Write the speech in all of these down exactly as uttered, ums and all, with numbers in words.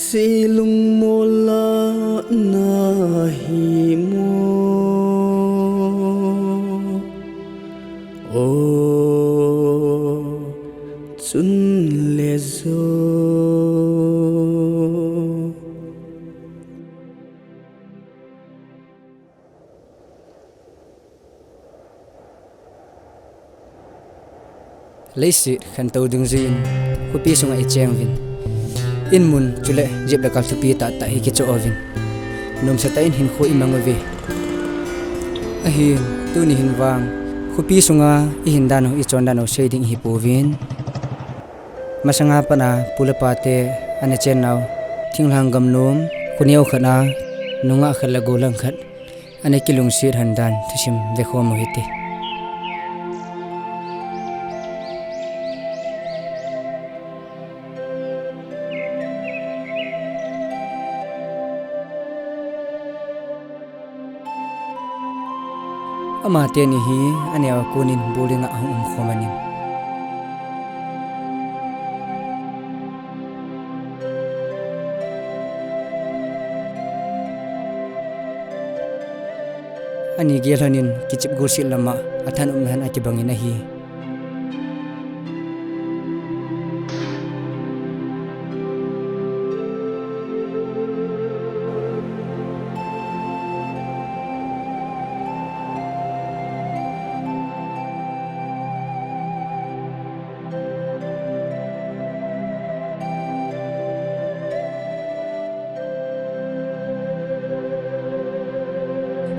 Silung mola na hi mo. O chun le zo. Leiset khantou dungjuiyin khopi sunga icheng uvin. In mun chule jep le kal thupi tahtah hi kichoh uvin. Nomsa tah in hinkho imang uve. Ahin, tuni hin vang, khopi sunga ihin dan u, ichon dan u sei ding ihi pouvin. Masanga pat a pu le pa te ana chen nau, thinglhang gamnom, khoneo khat a, nungah khat le gollhang khat. Ana kilungset lhon dan thusim vekhom u hite. Amateni hi aneo a konin bowling a ahung umkhom anin. Ani gel lhonin kichep golset lama athanopna lhon akibangin ahi.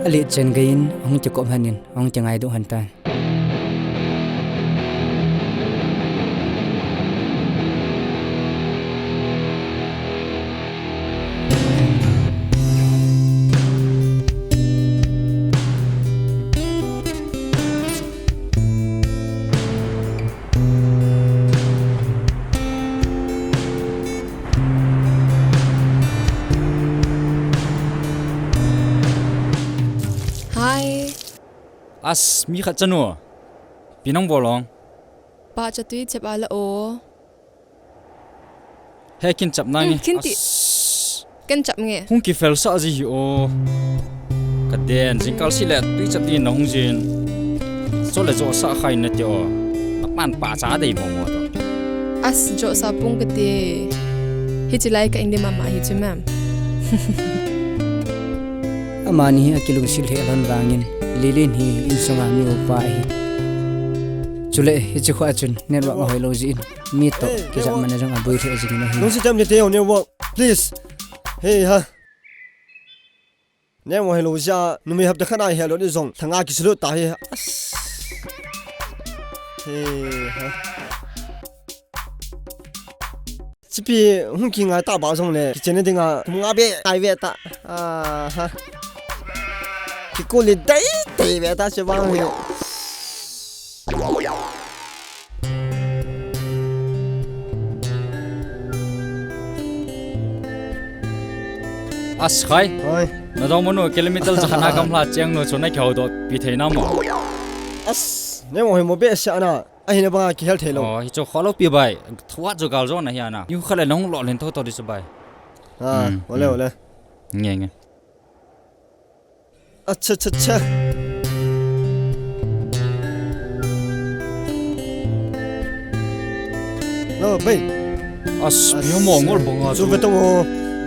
Alet chen geiyin ahung kikop lhonin ahung kingaidoh lhon tan. Hi. As, mi khat chanu. Pi nang bol ong. Pahcha tui chep a la o. He, kin chap nange. Hmm, kin ti. As. Ken chap nge. Hung kifel sah ji hi o. Ka den, jingkal sih le tui chap din nahung jin. Chule joh sah khai nate o. Napan pahcha dei mo mo to. As, joh sah pung kati. Hiche lai ka in ding mama hi chu ma'am. Amani hi akilungset lheh lhon vangin, Lilin hi insunga mi upa ahi. Chule hiche kho a chun network ahoi lou jeh in, mi toh kijah man a jong aboi lheh jingin ahi. Lungset tam te te o network, please. Hey ha. Network hoi lou jeh a, numei hapta khat a hi helou di jong, lhanga kisalut ta hi. As. Hey ha. Chipi hung kingai ta ba jong le, kichen na dinga, kum nga be, kai ve ta. Aha. Kikul le dai, dai ve ta che bang hi. As khai. Hoi. Na dong manu kilometer jakhat na gamla cheng nu chu na kihoudoh pi thei na mo. As, ne mo hi mo be sa na. Ahina banga kihel thei lou. Oh, hichu kholou pi bai. Thuat chu gal jo na hi ana. Niu khat le nahung lolhin thotho di chu bai. Ah, hmm, ole, hmm, ole. Nge, nge. Acha, acha, acha. Lo, bai. As, as, mi mo ngol banga chu. Chu ve tong o.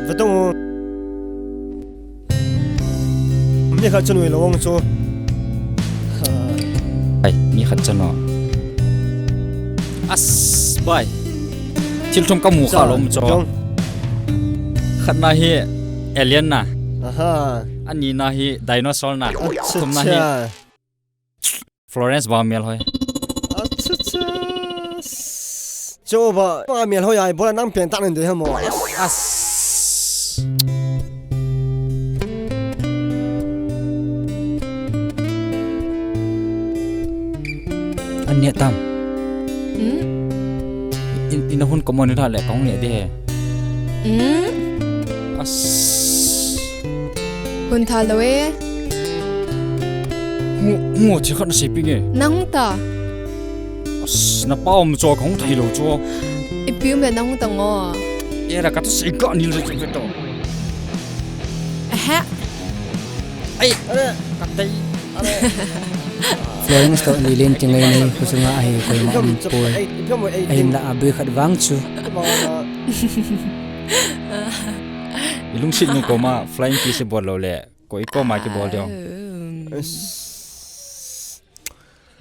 Ve tong o. Mi khat chanu lou chu. Ai, mi khat chanu. As, bai. Thil thum kamu kha lou chu. Khat na hi alien na. Aha. Ani na hi dinosaur na. Acha, thum na hi. Acha. Florence ba mel hoi. Acha, acha. Cho ba, ba mel hoi ai, bola nang pen ta nen de ha mo. As. An ne tam. Hmm? In, in hun ka mo ni tha le kong ne de he. Hmm? As. Hun tha lou e. Ngo, ngo chi khat na sei pi nge. Nang ta. As, na pa um cho kong thei lou cho. Ipi um le nang ta ngo. Era ka tu si ka ni lo chu to. Aha. Ai, are, ka dei. Florence toh Lilin ti ngai nei, khusunga ahi koima um poi. Ahinla abui khat vang chu. I lungset nu koma flying kiss bol lou le, koi koma kibol diu. Um.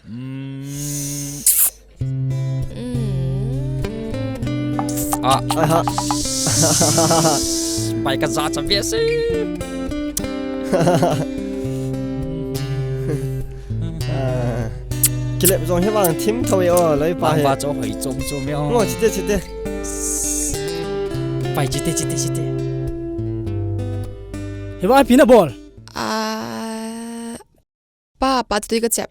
Mm. Ah. Aha. Pai ka ja cha ve se. Ah. Kilep jong hi vang thim tho e o, loi pa he. Vang va cho hoi chom chom e o. Ngo, chite, chite. Pai chite, chite, chite. Hi va pi na bol. Ah. Pa, pa tui ka chep.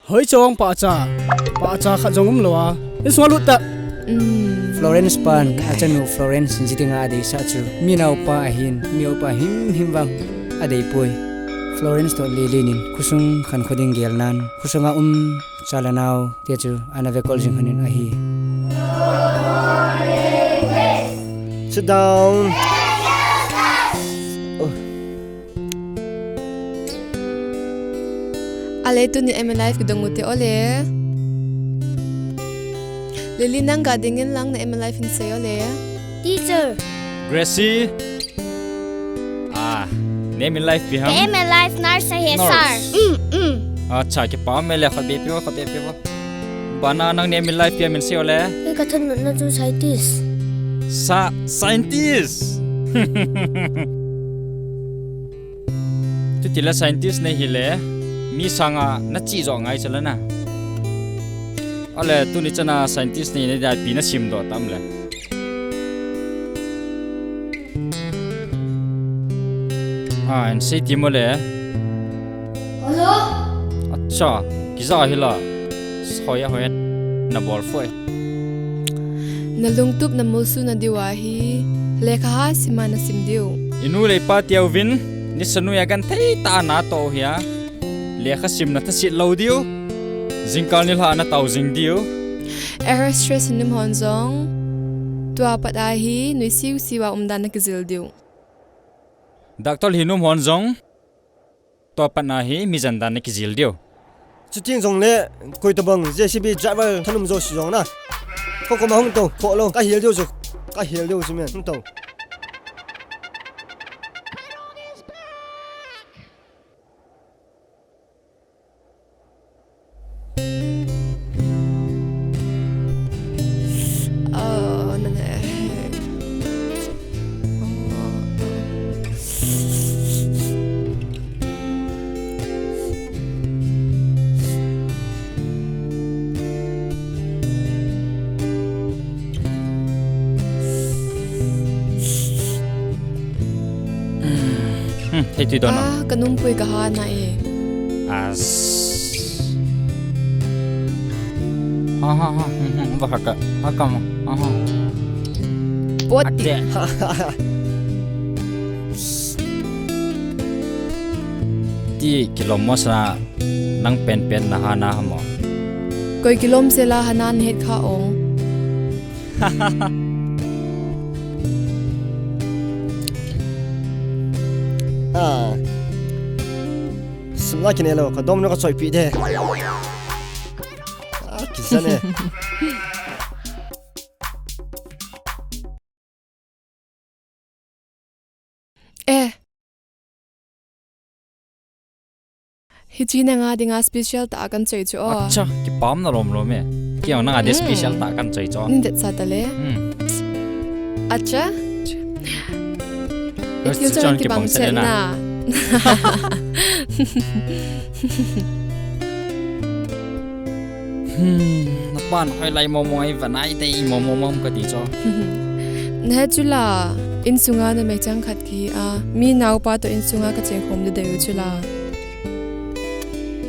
Hoi chong pa cha. Pa cha khat jong um lou a. Insunga lut ta. Mm. Florence pan, achanu Florence jiti nga adei sa chu. Mi nau pa ahin, mi upa him him vang adei poi. Florence toh Lilin in, khusung khan khoding gel nan. Khusunga um cha le nao te chu ana ve kol jing khan in ahi. Sit down. Oh. Ale tuni M L F kidong ute ole. Lily nang ga dingin lang na M L F in sei ole. Teacher. Gracie. Ah, name in life biham. M L F nurse hai sir. Nurse. Mm, mm. Acha, kipah mele khat be piu, khat be piu. Bana nang name in life biham in sei ole. Kei ka thanna chu scientist. Sa, scientist. Chuti le scientist nei hile, mi sanga na chi jo ngai chala na. Ale tuni chana scientist nei nei da pi na sim doh tam le. Ah, en sei ti mo le. Hello? Acha, kija hila. Hoya hoya na bol foi. Na lungtup na mulsu na diu ahi, lekha ha sima na sim diu. I nu le i pa tia uvin, ni sanu ya gan thei ta na to hia. Lekha sim na thasit lou diu. Jingkal ni lha na tau jing diu. Air hostess hinum hon jong, tua pat ahi, nui siu siu a umdan na kijil diu. Doctor hinum hon jong, tua pat na hi mi jan dan na kijil diu. Chuting jong le, koi tabang J C B driver thanum jo si jong na. Ko ko ma hung to, ko lo, ka hil diu jo, ka hil diu jo men, hung to. Hmm, hei tui don a. Ah, ka numpui ka ha na e. As. Ha, ha, ha. Hmm, hmm, ba ha ka. Ha ka ma. Ha, ha. Pot ti. Ate. Ti kilom mo sa nang pen pen na ha na ha mo. Koi kilom se la ha na het kha ong. Ah. Sum la kine lo, ka dom no ka choi pi de. Ah, kisa ne. Eh. Hichi nanga dinga special ta kan choi chu o. Acha, kipam na lom lom e. Kiang nanga di special ta kan choi chu. Nin det sa ta le. Hmm. Acha. Iti chu kibang chet na. Hmm, na pan hoi lai momo ai vanai te i momo mom ka ti cho. Na he chula, insunga na mei chang khat ki a, mi naupa to insunga ka cheng khom de deu chula.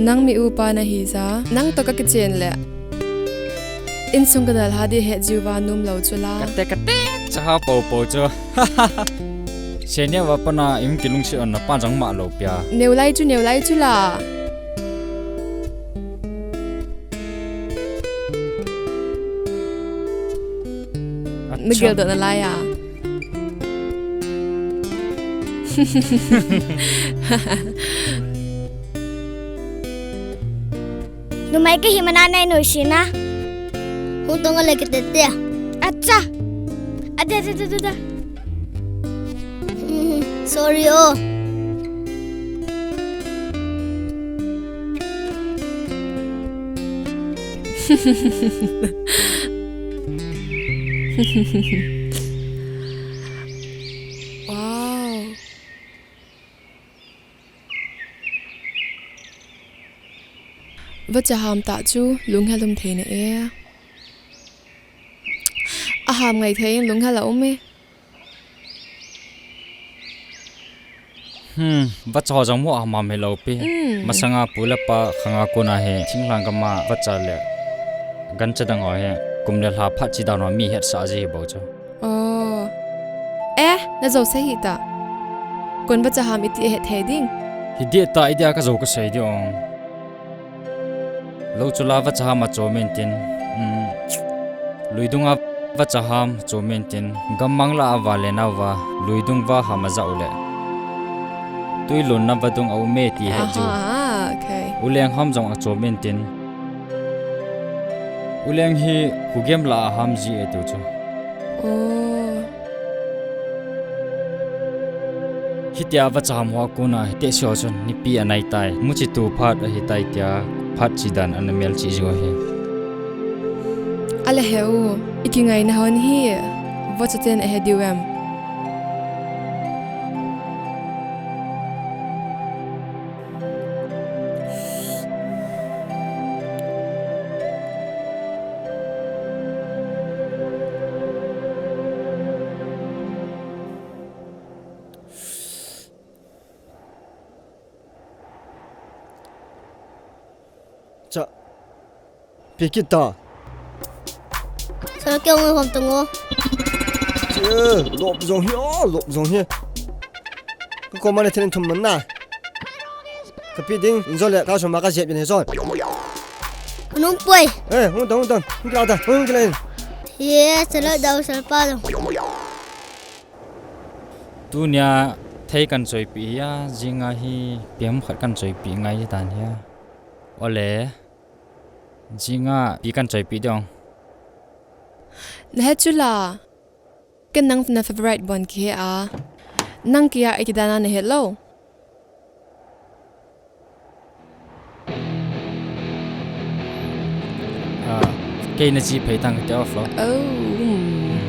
Nang mi upa na hi za, nang to ka kichen le. Insung ka dal ha di he jiu va num lo chula. Kate kate cha ha po po cho. Senior va pana im kilung si on na pan jang ma lo pia. Neu lai chu, neu lai chula. A Na geldoh nalai a. Numei kahi mana nei nuisat na. Hung tong le kiti te. Acha. Ada, ada, ada, ada. Sorry o. Wow. Vacha ham tah chu lunghel um thei na e. A ham ngai thei in lunghel a um e. Hmm, vacha ho jong mo a ham hilou pi. Hmm. Masanga pu le pa khanga kona hi, thinglhang gam a vacha le gancha dang ho hi, kum le lha phat chi dan ho mi hetsah ji hi bou chu. Oh. Eh, na jou sei hih ta. Kon vacha ham iti he thei ding. Hi dih ta, i dia ka jou ka sei dih ong. Lou chula vacha ham a chom in tin. Hmm. Lui dunga vacha ham chom in tin. Gammang la a va le na va. Lui dung va ham a ja u le. Tui lon na va dung a um e ti he chu. Aha, okay. U leng ham jong a chom in tin. U leng hi khu gem la a ham ji e tu chu. Oh. Hitia vacha ham ho a kona hi tehse ho chun nipi a nai tai. Muchi tu phat ahi tai tia phat chi dan ana mel chi jing u ahi. Ale he u, i kingaina hon hi vacha ten ahe diu em? Cha. Pi kit ta. Sir, kei hung hom tang o. Che, lop jong hi, oh, lop jong hi. Ka koma le thil thum man na. Ka pi ding, in jo le, ka soma ka jep in he jon. Anung poi. Eh, hung tang, hung tang. Hung kila ta, hung kila in. Ye, sala dau, sala pa dau. Tunia thei kan choipi hia, jinga hi pem khat kan choipi ngai tan hia. Ole, jinga pi kan choipi dong. Na he chula. Ken nang na favorite bon kihe a. Nang kia iti dana na he lo. Ah, kei na chi phei tang ka off lo. Oh. Mm.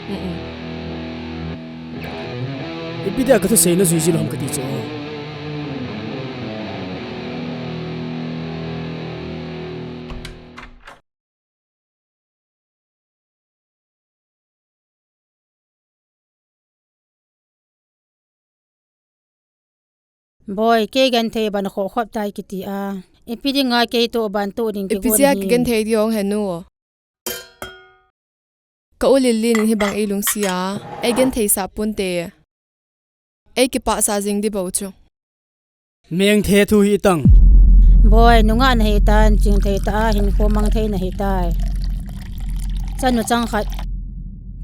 Mm-mm. Ipi dia ka thusei na jui ji lom ka ti chu. Boi, kei genthei ban khoh khop tai kiti a. Ipi dinga kei toh ban toh ding kigon hi. Ipi jeh a kigenthei ding ong he nu. Ka u Lilin in hibang ei lungsi a, ei genthei sah pon te. Ei kipah sah jing di bou chu. Mengthe thu hi tang. Boi, nungah na hi tan, chingthei tah a hinkho mang thei na hi tai. Chanu chang khat,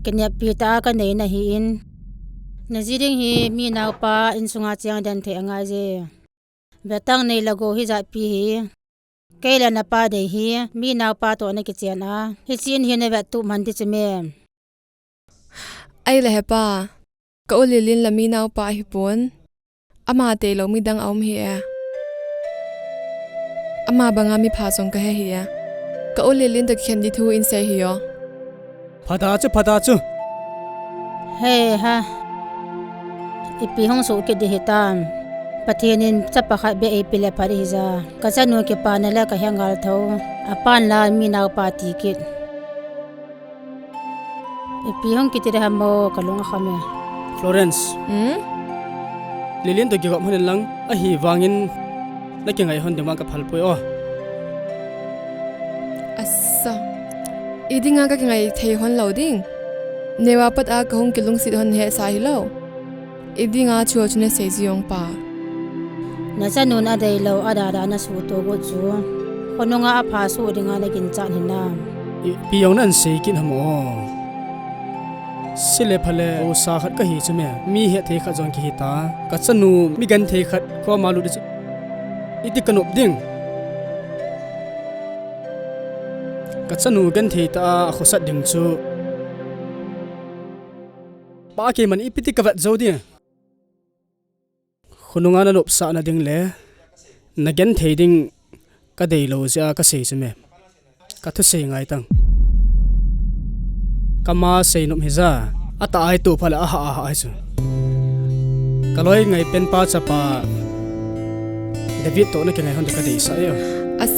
kineppi tah a ka nei na hi in. Na ji ding hi mi naopa insunga cheng den thei angai je. Vetang nei le gou hi jat pi hi. Kei le na pa dei hi, mi naopa toh na kichen a. Hichi in hi na vet tup man ti chu me. Ai le he pa, ka u Lilin la mi naopa ahi pon. Ama tei lo midang a um hi e. Ama banga mi pha jong ka he hi e. Ka u Lilin toh khen di thu in sei hi o. Phata chu, phata chu. He ha. Ipi hung soh kit di hitam. Pathen in chapa khat beh eipe le phat hi ja. Ka chanu kipana le ka he ngal tho. Apan la mi naopa ti kit. Ipi hung kiti di ham o, ka lung akham e. Florence. Hmm? Lilin toh kigop hon in lang, ahivangin na kingai hon ding vang ka phal poi o. Asa. I dinga ka kingai thei hon lo ding. Neo a pat a ka hung kilungset hon hesa hi lo. I dinga chu chu na sei ji ong pa. Na chanun a dei lo, a dada na suhto got chu. Khonunga a pha suh dinga na ginchat hinam. Ipi ong nan sei kit ham o. Sile phale, u sa khat kahi chu me. Mi hetthei khat jong kihi ta. Ka chanu, mi genthei khat koma lut chu. Iti ka nop ding. Ka chanu genthei ta a khosat ding chu. Pa keiman ipi ti ka vet jou ding. Khonunga na nopsahna ding le, na genthei ding ka deilou jeh a ka sei chu me. Ka thusei ngai tang. Ka ma sei nop hija, atah ai tu phale aha aha ai chu. Ka loi ngai pen pa chapa, David toh na kingai hon ka deisah e. As,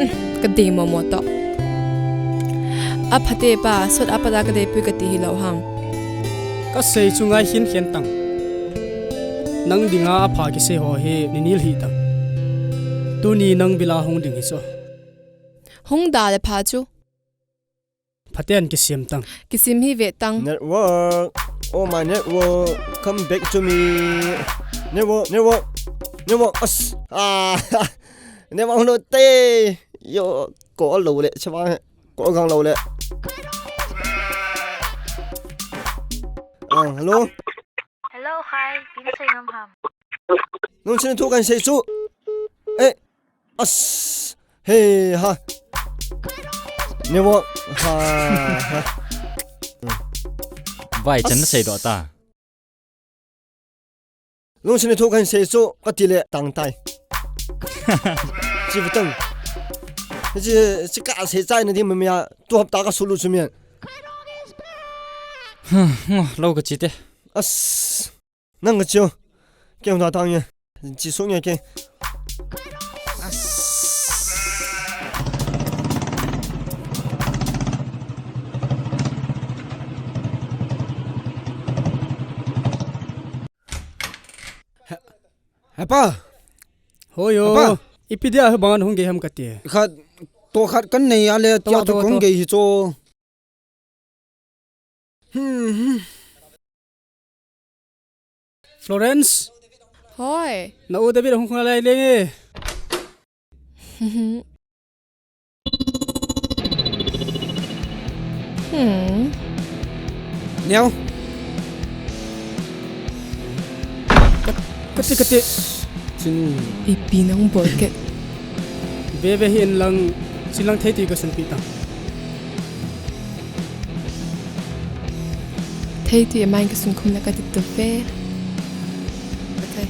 um, ka dei momo toh. Apha te pa, sot apa da ka deipui ka ti hilou ham. Ka sei chu ngai hin khen tang. Nang dinga apha kisei ho hi ni nil hi tang. Tuni nang bila hung ding hi chu. Hung da le pha chu. Phaten kisim tang. Kisim hi ve tang. Network. Oh my network. Come back to me. Network, network. Network. As. Ah. Network lo te. Yo. Ko lo le. Chama. Ko gang lo le. Ah, hello. Hello, hi. Pin sei ngam ham. Nung sini thu kan sei su. Eh. As. Hey, ha. Ni mo. Ha, ha. Vai chan na sei do ta. Nung sini thu kan sei su. Ka ti le tang tai. Chi vitang. Chi, chi ka sei chai na di ma mi a. Tu hap ta ka su lu su mi. Huh, lo ka chi te. As. Nang ka chiu. Kei hung ta tang ye. Chi sung ye kei. He pa. Hoi yo. He pa. Ipi dia hi bang hung gei ham ka ti. Khat to khat kan nei a le to, tia to, to kong to. Gei hi cho. Hmm, hmm. Florence. Hoi. Na u David hung khang lai leng e. Hmm. Neo. Ka ti, ka ti. Chinu. Ipi nang bol ke. Ve ve hi in lang, chin lang thei ti ka sun pi tang. Thei ti mai ka sun khum la ka ti tu ve. Ka thei.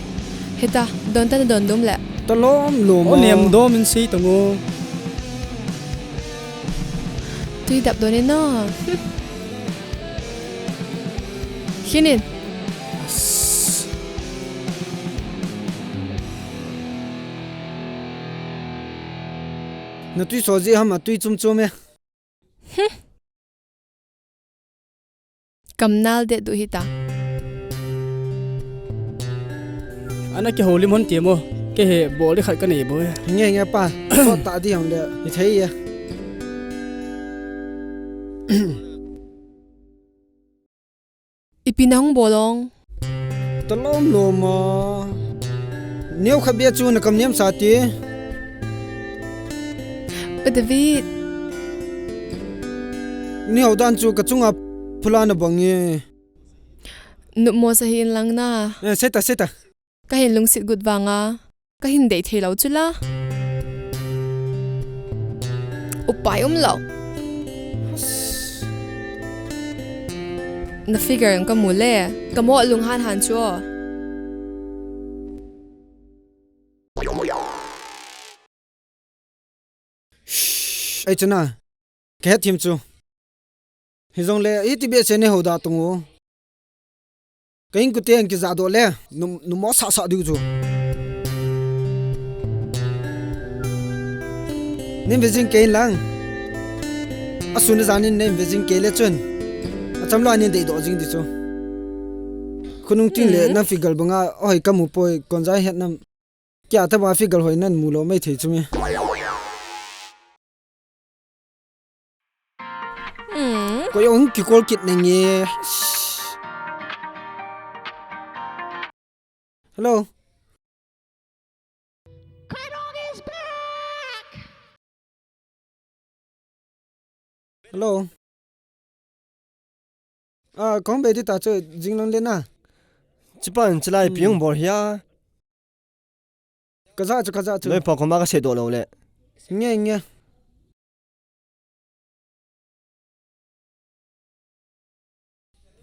Heta, don ta don dum le. Ta lom lom. O nem dom in sei tang o. Tui dap don in no. Khinin. Na tui so ji ham a tui chum chum e. Kam nal de du hita. Ana ke holim hon ti mo. Ke he bol di khat ka nei bo e. Nge nge pa. So ta di ham le. Ni thei e. Ipi na hung bol ong? Ta lom lom a. Neo kha bia chu na kam niam sa ti. O David. Neo dan chu ka chunga phula na bang e. Numo sa hi in lang na. Eh, seta, seta. Ka hin lungsit gut vanga ka hin dei thei lo chu la. Upai um lo. Na figure ka mu le ka mo lung han han chu. Shh, ai chana. Ka het thim chu. Hijong le, hiti bia se ne ho da tung u. Ka in kute an ki za do le, nu, nu mo sa sa diu chu. Nin ve jing kei lang. A sun a zan in nin ve jing kei le chun. A cham lo a nin dei do jing di chu. Khunung ting le, hmm, na figure banga, oi ka mu poi, kon za het nam. Kya ta ba figure hoi nan mu lo mai thei chu mi. Hmm. Ko yong ki call kit nang e. Hello. Hello. A, kong be di ta chu jinglang le na. Chipan chilai pi hung bol hia. Ka ja chu, ka ja chu. Noi pa koma ka se do lo le. Nge, nge.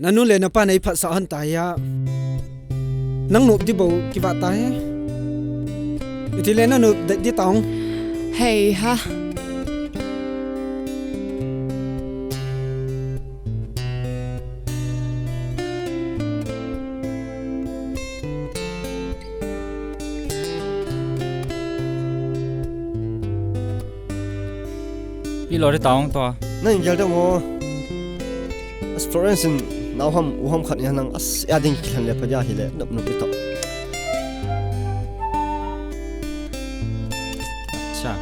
Nanu le napa nei phat sa han ta ya. Nang nop di bo ki va ta he. Iti le nanu de di taung. Hei ha. Pi lo de taung to. Nang gel de mo. As Florence in nau ham u ham khat ni nang as ya ding ki khan le pa ya hi le nop nop to. Cha.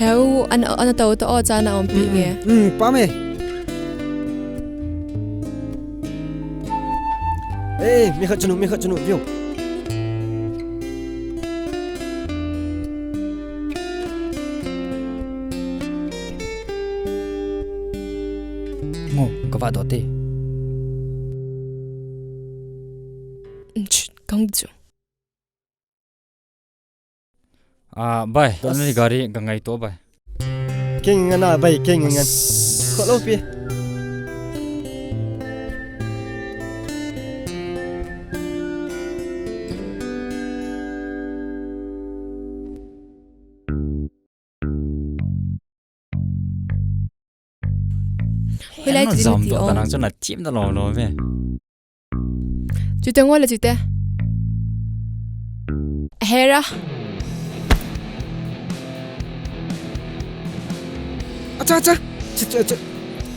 Heu, an, an tau tau cha na om pi nge. Hmm, pa me. Ei, mi khat chanu, mi khat chanu, view. Ngo, ka va do te. Kang chu. Ah, bai, to na ni gari ka ngai to bai. King ngana bai, king ngan. Ko lo pi. Hilai ti zam ti to ta nang chun a thim ta lo lo ve. Chute ngol le chute. Hera. Acha, acha. Acha, acha.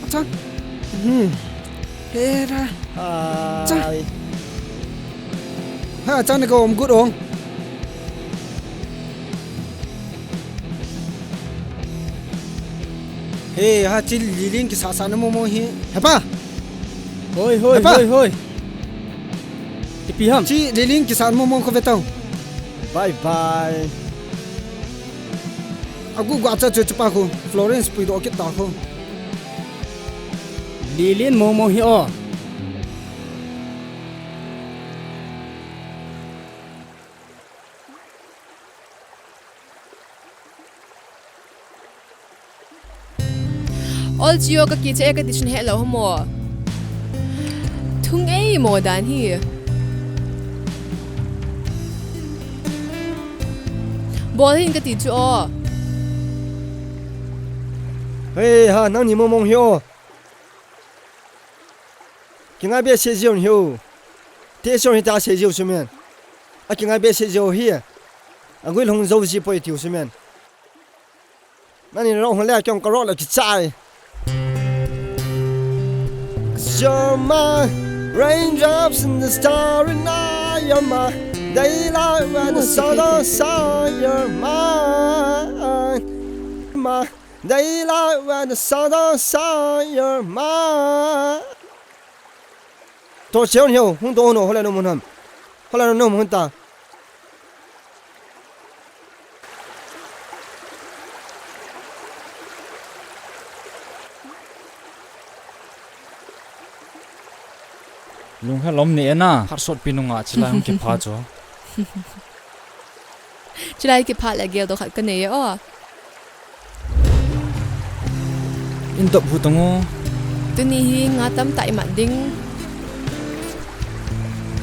Acha. Hmm. Hera. Acha. Ha, acha na ko om good ong. He, ha, chi Lilin kisasa na momo hi. Hepa! Hoi, hoi, hepa! Hoi, hoi. Ipi ham? Chi Lilin kisa momo ko ve tau. Bye bye. Agu gu acha chu chu pa ko. Florence pui do kit ta ko. Lilin momo hi o. Ol chio ka kicha e ka ti chun he lo mo. Thung ei mo dan hi. Bol hin ka ti chu o. Hei ha, nang ni momong hi o. Kingai be se jiu ni o. Te so hi ta se jiu su men. A kingai be se jiu hi. A gui long zo ji poi tiu su men. Nani rong le kyong ka rong le kichai. You're my raindrops in the starry night. You're my daylight when the sun don't shine. You're my, my daylight when the sun don't shine. You're my. To cheu ni ho, hung to no, hola no mun ham. Hola no mun ta. Lung he lom ni e na, har sot pi nunga chilai hung kipha chu. Chilai kipha le gel do khat ka nei e o. In top hu tong o. Tuni hi nga tam ta i mat ding.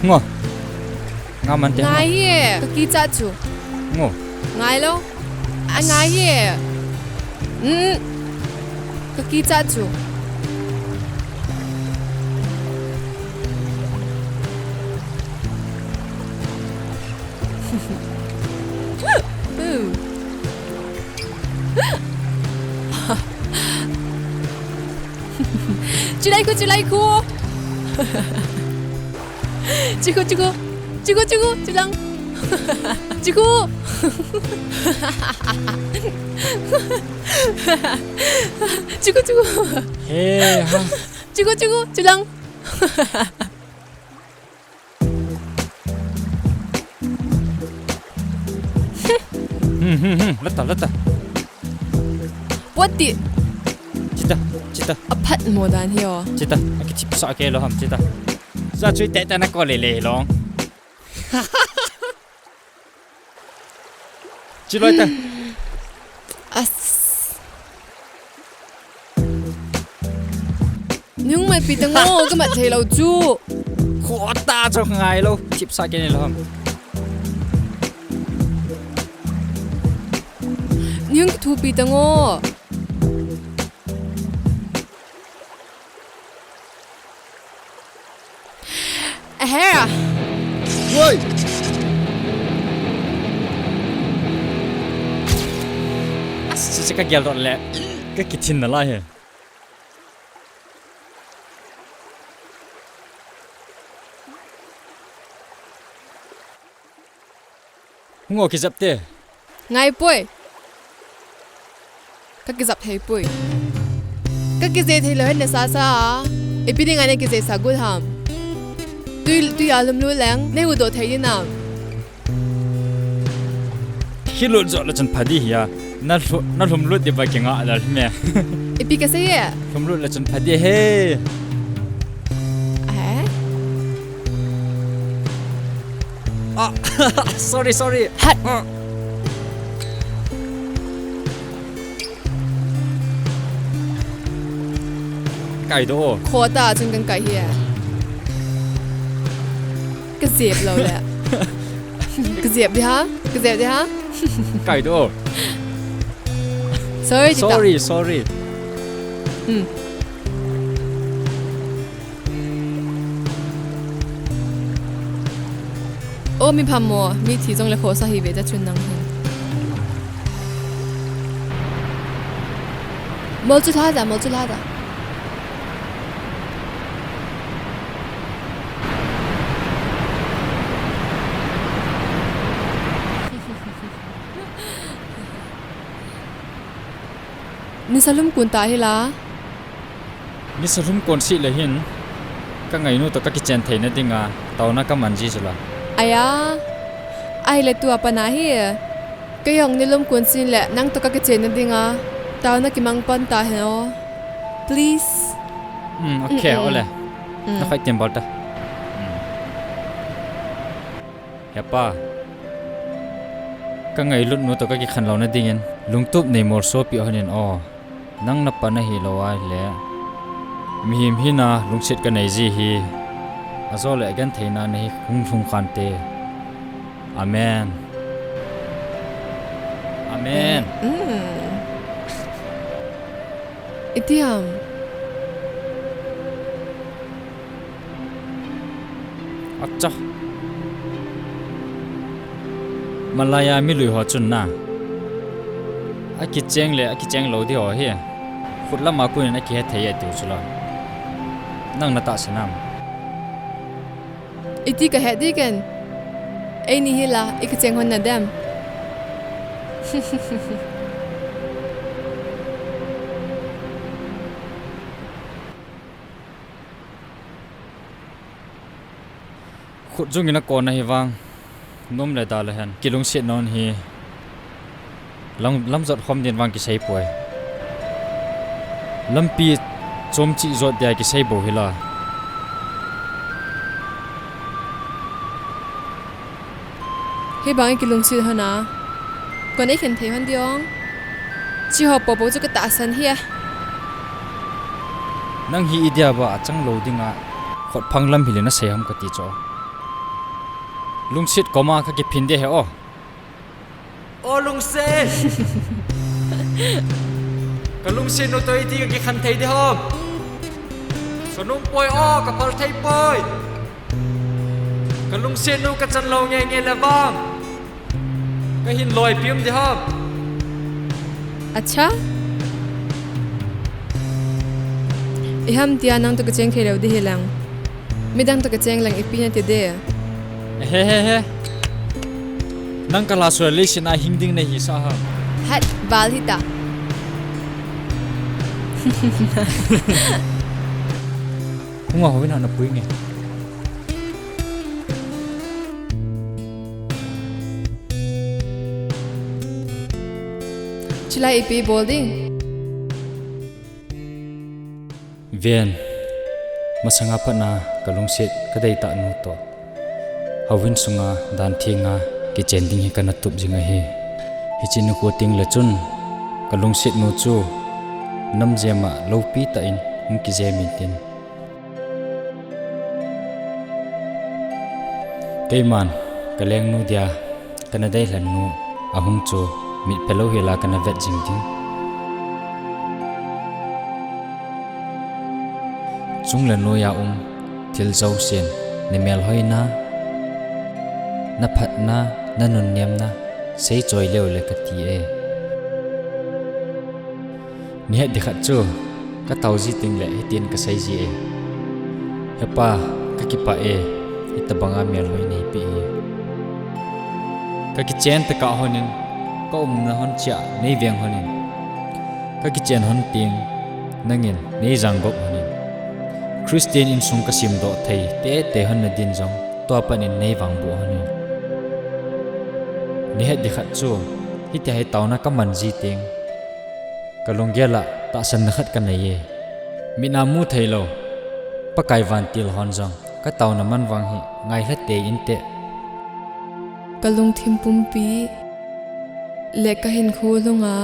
Ngo. Nga man te. Ngai hi e. Ka kicha chu. Ngo. Ngai lo. A ngai hi e. Mm. Ka kicha chu. Chulai khu, chulai khu. Chikhu, chikhu. Chikhu, chikhu, chilang. Chiku. Chiku, chiku. He, ha. Chiku, chiku, chilang. Hmm, hmm, hmm. Lata, lata. Poti. Chita, chita. Aphat mo dan hi o. Chita, akichip sa ke lo ham, chita. Sa chui te te na ko le le long. Chiloi ta. As. Nung mai pi ta ngo, ka mat thei lo chu. Khota chu ngai lo. Chip sa ke ni lo ham. Nung thu pi ta ngo. Ahera. Woi! As, si ka gel dot le. Ka kithin na lai he. Hung o kijap te. Ngai poi. Ka kijap thei poi. Ka kije thei lo hen na sa sa. Ipi ding ane kije sa gul ham. Tui, tui a lum lu leng, ne u do thei ni nam. Khi lut jo la chan phadi hi a. Na lu, na lum lut di ba ki nga la me. Ipi ka se ye. Lum lut la chan phadi he. Eh? Ah, sorry, sorry. Hat. Ah. Kai do. Khota chun kan kai hi. Ka zep lo le. Ka zep di ha? Ka zep di ha? Kai do. Sorry, tita. Sorry, sorry. Hmm. O mi phamo, mi thi jong le khosa hi ve ta chun nang hin. Mol chu lha da, mol chu lha da. Nisa lum kun ta hi la. Nisa lum kon si le hin, ka ngainu to ka kichen theina dinga, tauna ka man ji sula. Aya, ai le tua pana hi, ka yong ni lum kun sin le, nang to ka kichen na dinga, tauna kimang pan ta hen o. Please. Hmm, okay, mm, mm, ole. Mm. Na khai tiam bal ta. Hmm. He pa, ka ngailutnu to ka kikhen lona dingin, lungtup nei molso pi honin o. Nang na pa na hi lo ai le. Mihem hina lungset ka nei ji hi. Ajo le agentheina nei hung lhung khan te. Amen. Amen. Mm. Iti ham. Acha. Malaya milui ho chun na. Akicheng le, akicheng lo di ho hi. Khut lama kunin akihe thei e tiu chula. Nang na ta sanam. Iti ka he di ken. Eini hi la, i kicheng hon na dem. Khut jung in a kon ahi vang, nom le da le hen, kilungset non hi, lam, lamjot khom din vang kisei poi. Lampi chom chi jot dia kisei bo hi la. Hibang i kilungset hon a. Kon ei khen thei hon diong. Chi ho popo chu ka tahsan hi a. Nang hi i dia ba a chang lo dinga. Khut phang lam hi le na sei ham ka ti cho. Lungset koma ka kiphin de he o. O lungset. Ka lungset nu to iti ka kikhen thei de ham. Sonum poi o, ka phal thei poi. Ka lungset nu ka chan lo nge nge le vang. Ka hin loi pium di ham. Acha? I ham tia nang to ka cheng thei lo di hi lang. Midang to ka cheng lang ipi na ti de. He he he. Nang ka last relation a hing ding nahi sa ha. Hat, bal hita. Hung a, hoi na na pui nge. Chulai ipi bol ding? Ven, masanga patna ka lungset ka deitah nu toh, houin sunga dan thenga kichen ding hi kana tup jing ahi. Hiche nikho teng le chun ka lungset nu chu namjem a loupi tah in hung kijem intin. Keiman ka lengnu dia kana deilhen nu ahung chu mitphe louhel a kana vet jing ding. Chung le noi a um thil jousen, na melhoina, na phatna, na nunnemna seichoi leu le kati e. Nihet ding khat chu ka tao ji teng le hitin ka sei ji e. He Pa, ka kipah e, hitabanga melhoi nei pe e. Ka kichen tokah hon in, ka umna hon cheh a nei veng hon in, ka kichen hon teng nangin nei jangop hon in, Christian insung ka semdoh thei teitei hon na din jong tua pat in nei vangboh hon in. Nihet ding khat chu hitia hi taona ka man ji teng, ka lunggel a tahsanna khat ka nei e. Mit a mu thei lou Pakai vantil hon jong ka taona man vang hi ngailha tei inte. Ka lungthim pumpi le ka hinkho lhunga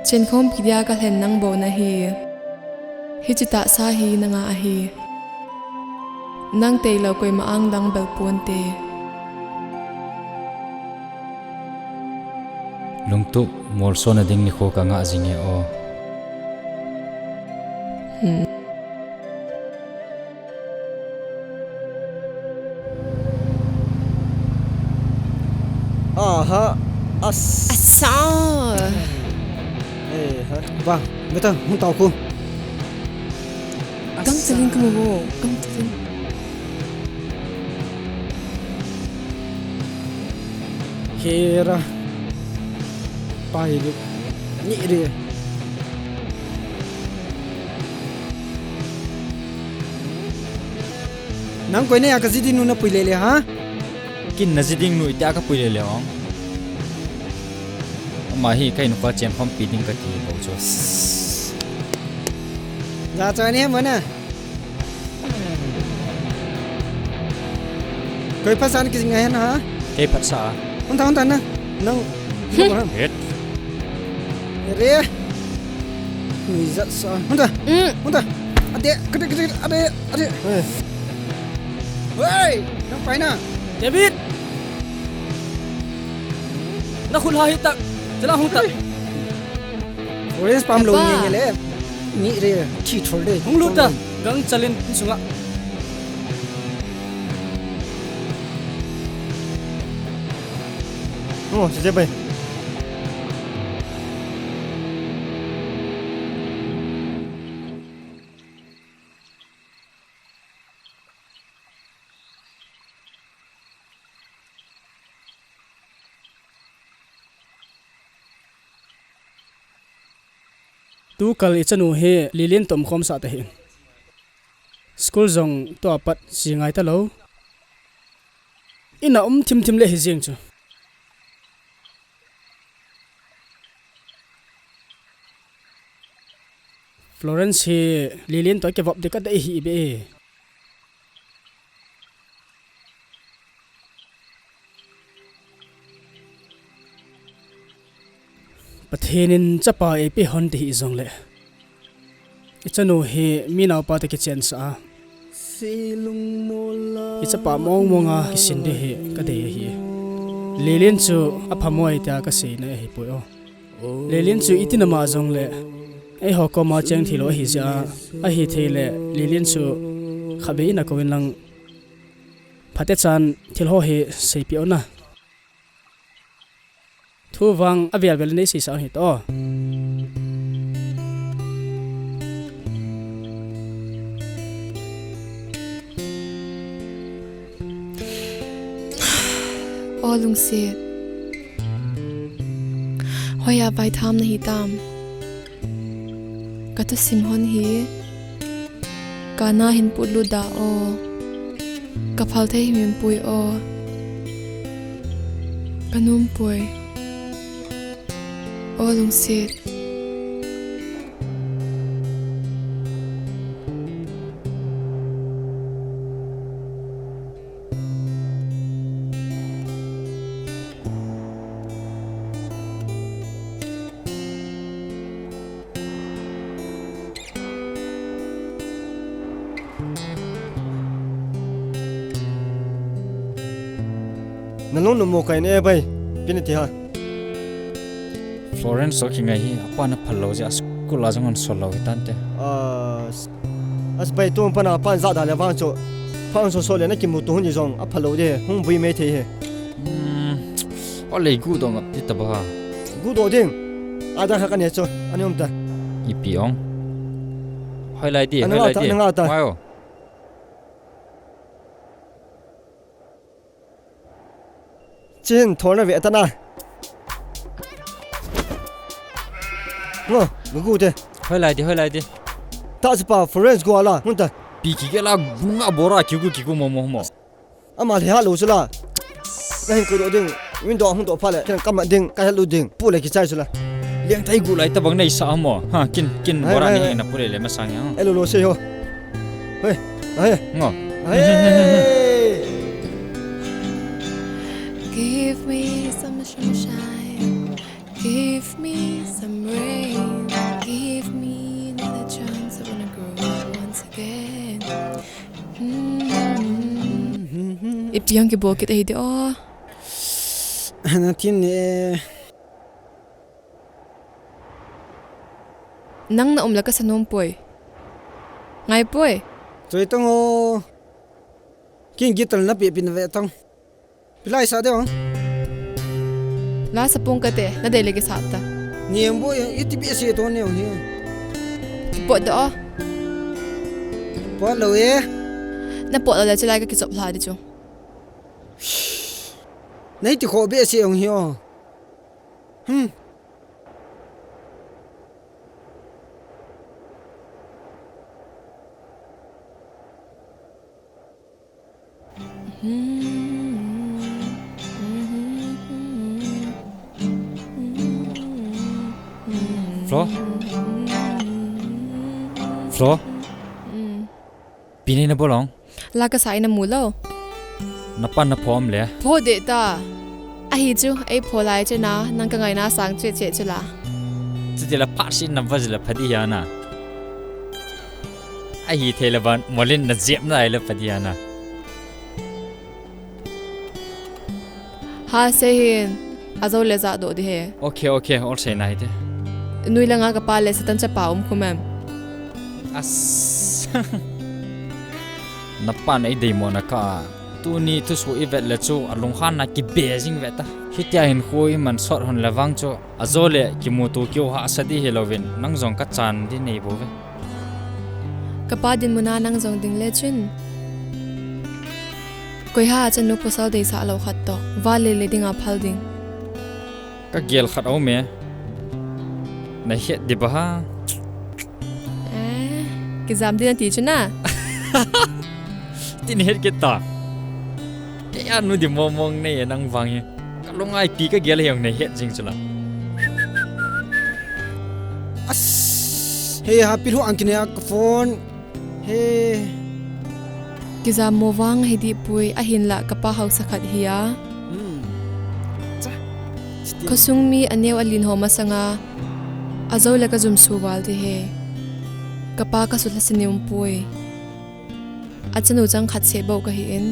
chenkhompi dia ka lhen nang bou nahi. Hiche tahsa hi nanga ahi. Nang tailou koima ang dang bel ponte. Lungtup molsona ding nikho ka ngah jing e o. Hmm. Aha. As. Asa. Eh, ha. Ba, beta, hung tao ko. Gangchalin ka mu ho. Gangchalin. Hera. Pai ri. Ni ri. Nang koi na a ka ji ding nu na pui lele ha? Kin na ji ding nu itia ka pui lele ong. Ama hi ka hinkho chenkhompi ding kati bou chu. Ja choi ne mo na. Koi phasan ki ngai na ha? Kei phatsa. Hung ta, hung ta na. Nang. Het. Re. Ni jat sa. Hung ta. Mm. Hung ta. Ade, kade, kade, ade, ade. Eh. Hei, nang pai na. David. Na khut ha hi tak. Chala hung tak. Orange pam lo. Apa. Nge nge le. Ni re, thi thol de. Hung lut ta. Gangchalin sunga. Oh, sije pai. Tukal i chanu hi Lilin toh um khom sah tahih in. School jong tua pat si ngai talou. Ina um thimthim le hi jeng chu. Florence hi Lilin toh kivop ding ka dei hi be. Pathen in chapa eipe hon ti hi jongle, i chanu hi mi naopa toh kichen sah a, i chapa mong mong a kisin ding hi ka dei ahi. Lilin chu apha moi tia ka seina ahi poi o. Lilin chu iti nama jongle, eiho koma cheng thei lou ahi jeh a, ahi thei le Lilin chu khatvei in akou in lang, phatechan thil ho hi seipeh un na. Thu vang avel vel nei seisah un hite o. O lungset. Hoiya vaitham nahi tam. Ka thusim hon hi. Kana hin putlut da o. Ka phal thei him pui o. Ka nom pui. O lungset. Na lung nom mo kai ne bai. Pin ti ha. Florence so kingai hi, apa na phal lou jeh a school a jong hon sol lou hi tante. Ah, s-, as bai tu pa na pan ja da le vang chu. Pan so so le na kimu tu hun ji jong a phal lou de, hung bui mai thei he. Hmm, o lei gu dong ap ti ta ba ha. Gu do ding. A da kha ka ne chu, ani um ta. Ipi ong. Hoilai di, ana hoilai ta, di. Ana ta. Mai o. Chin, thol na ve ta na. Ngo, gu gu te. Hoilai di, hoilai di. Ta si pa, Florence go ala, mun ta. Pi ki ke la, bunga bora, ki gu, ki gu, mo, mo, mo. Ama le ha lo si la. Na hin ko do ding, window hung do pha le, ken ka ma ding, ka helu ding, pu le ki chai si la. Leng thai gu lai ta bang nei sa mo. Ha, kin, kin, hai, bora hai, ni hai. Na pu le le ma sang ya. Elo lo se ho. Hey, hey. Ngo. Hey. Give me some sunshine. Give me some rain. Give me another chance. I wanna grow up once again. Mm-hmm. Ipi ang kibol kit ahi di o. Na tin ne. Nang na um la ka sa nom poi. Ngai poi. Choi tong o. Kin gital na pi pin ve tong. Pilai sa de ong. La sa pung ka te, na dei le ki sa ta. Ni em bo iti bi se to ne ong hi. Pot do. Pot lo e. Na pot lo le chu lai ka ki chop hla di chu. Nei ti kho behseh ong hi o. Hmm. Flo? Flo? Pi nei na bol ong? La ka sa in a mu lo. Na pan na pho um le. Pho de ta. Ahi chu, ei pho lai chu na, nang ka ngai na sang chu che chu la. Chu ti la pha si na va ji la pha di ya na. Ahi thei la van, molin na jep na ai la pha di ya na. Ha se hin, a zo le za do di he. Okay, okay, ol sei na hi te. Nui la nga ka pa le Satan cha pa um khu mem. As. Na pan ei dei mo na ka. Tuni thusuh i vet le chu a lunghan na kibe jing ve ta. Hitia hin khu i man sot hon le vang chu a zo le kimuto kiu hahsa di hi lovin nang jong ka chan di nei bo ve. Ka pa dinmun a nang jong ding le chun. Koi ha a chanu pasal dei sa lo khat to. Va le le ding a phal ding. Ka gel khat a um e. Na het di ba ha? Eh, kijam di na ti chu na. Tin het kit ta. Kei a nu di mo mong nei e nang vang hi. Ka lungai pi ka gel hiang nei het jing chu la. As. Hey, ha pi lu ang kine a ka phone. He. Kijam mo vang hi di pui, a hin la ka pa hausa khat hi a. Hmm. Cha. Khosung mi a neo a lin ho masanga a zo le ka jum su val di he. Ka pa ka sut la sini um pui. A chanu chang khat se bo ka hi in.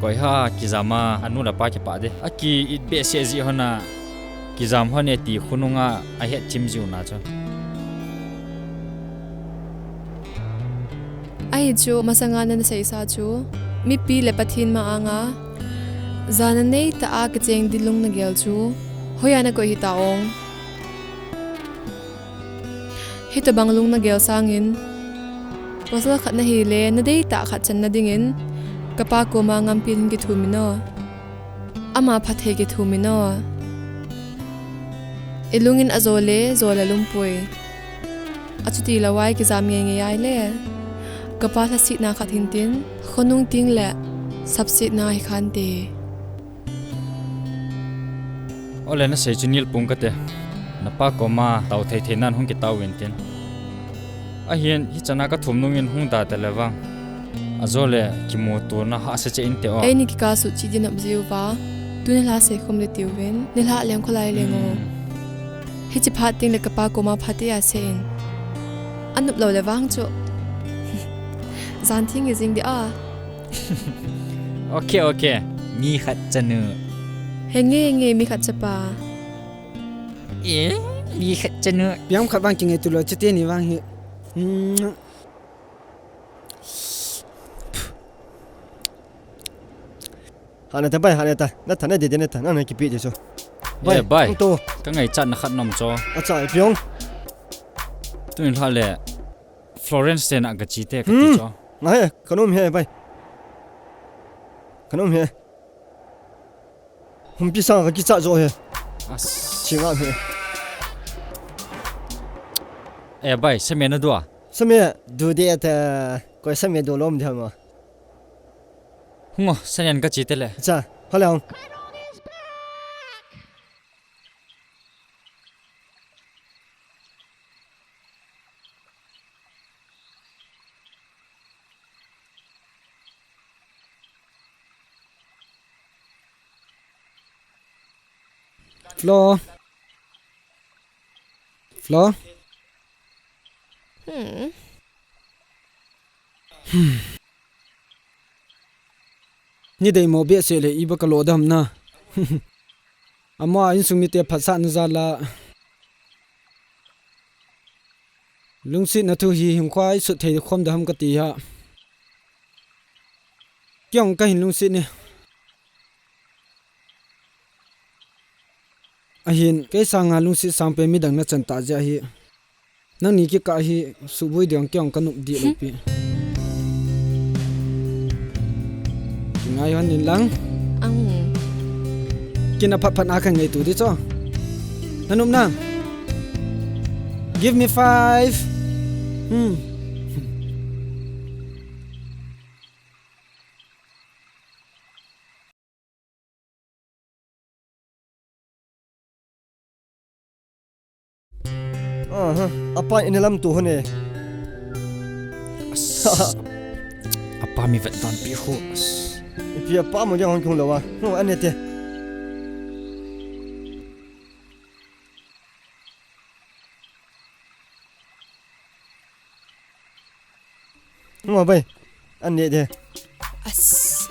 Koi ha kijam a, a nu la pa ki pa de. A ki it be se ji hona. Kijam hon e ti khununga a het chim jiu na chu. Ahi chu, masanga na na seisa chu, mipi le Pathen ma anga, jana nei ta a kicheng di lung na gel chu, hoiya na koi hi ta ong. Hitobang lung na gel sangin, pasal khat na hi le, na dei ta khat chan na dingin, Kapa koma ngampi in kithum in o. Ama phatthei kithum in o. Ilungin ajo le, jo le lumpui. Achuti lou a ikijam ngeingei a ahile, kapa lhasetna khat hintin, khonung teng le sapsetna hikhante. Ole, nasei chu nilpung kate. Napa koma tao thei thei nan hung kitao uvin tin. Ahin, hichana kathum nungin hung da tale vang. Ajo le kimutona hahsa cheh inte o. Eini kikah sut cheh din nop jiuva. Tuni lha seikhom le tiuvin. Nilhah leng kholai leng o. Hmm. Hiche phat teng le kapa koma phatea seiyin. Anop lou le vang chu. Jan theng hi jing di a. Ok, ok. Mi khat chanu. Henge, henge, mi khat chapa. Eh, mi khat chanu. Piang khat vang kingai tulou, chuteni vang hi. Hmm. Hane ta bai, hane ta. Na tha na de de na tha, na na kipe de so. Bai, eh, bai. Nang to. Ka ngaichatna khat nom cho. Acha, i piong. Tuni lha le Florence te na ka chi te ka ti cho. Hmm. Nga he, ka nom he, bai. Ka nom he. Humpi sang ka kichat jo he. As. Chi nga he. Eh, bai, same na dua. Same, du de ta, koi same du lom de ma. Hungo, sanian ka chi te le. Cha, hale hong. Flo. Flo. Hmm. Hmm. Ni dei mo behseh le iba ka lo dam na. Ama insung mite phatsahna jal a. Lungsetna thu hi hinkho a i sut thei khom da ham ka ti a. Kei jong ka hin lungset e. Ahin, kei sanga lungset sang pen midang na chan ta jeh ahi. Nangni kikah hi suboi ding kei jong ka nop deh lou pi. Kingai hon in lang. Ang. Kina phat phat a ka ngaitu di cho. Na nop na. Give me five. Hmm. Aha, apa in ina lamto hon e. As, apa mi vet dan pi ho. As. Ipi apa mo jang hon kung lawa. No, ane te. Ngo bai. An ne de. As.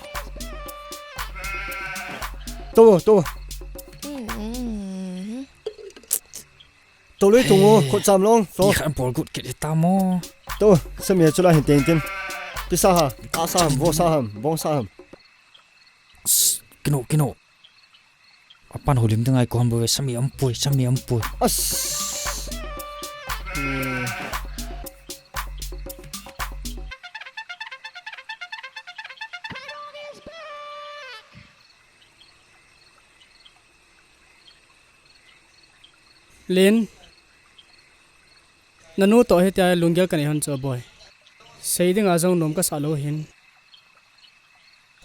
To, to. Mm. To lui to ngo, khut cham long. To. Ki khan bol gut kit ta mo. To, sami chu la hin teng tin. Pi sa ha, a sa ham, bo sa ham, bong sa ham. Kino, kino. Apan holim ding ai kon bo ve, sami ampui, sami ampui. As. Hmm. Lin. Nanu toh hitia lunggel kanei hon chu boi. Sei dinga jong nom kasa lou hin.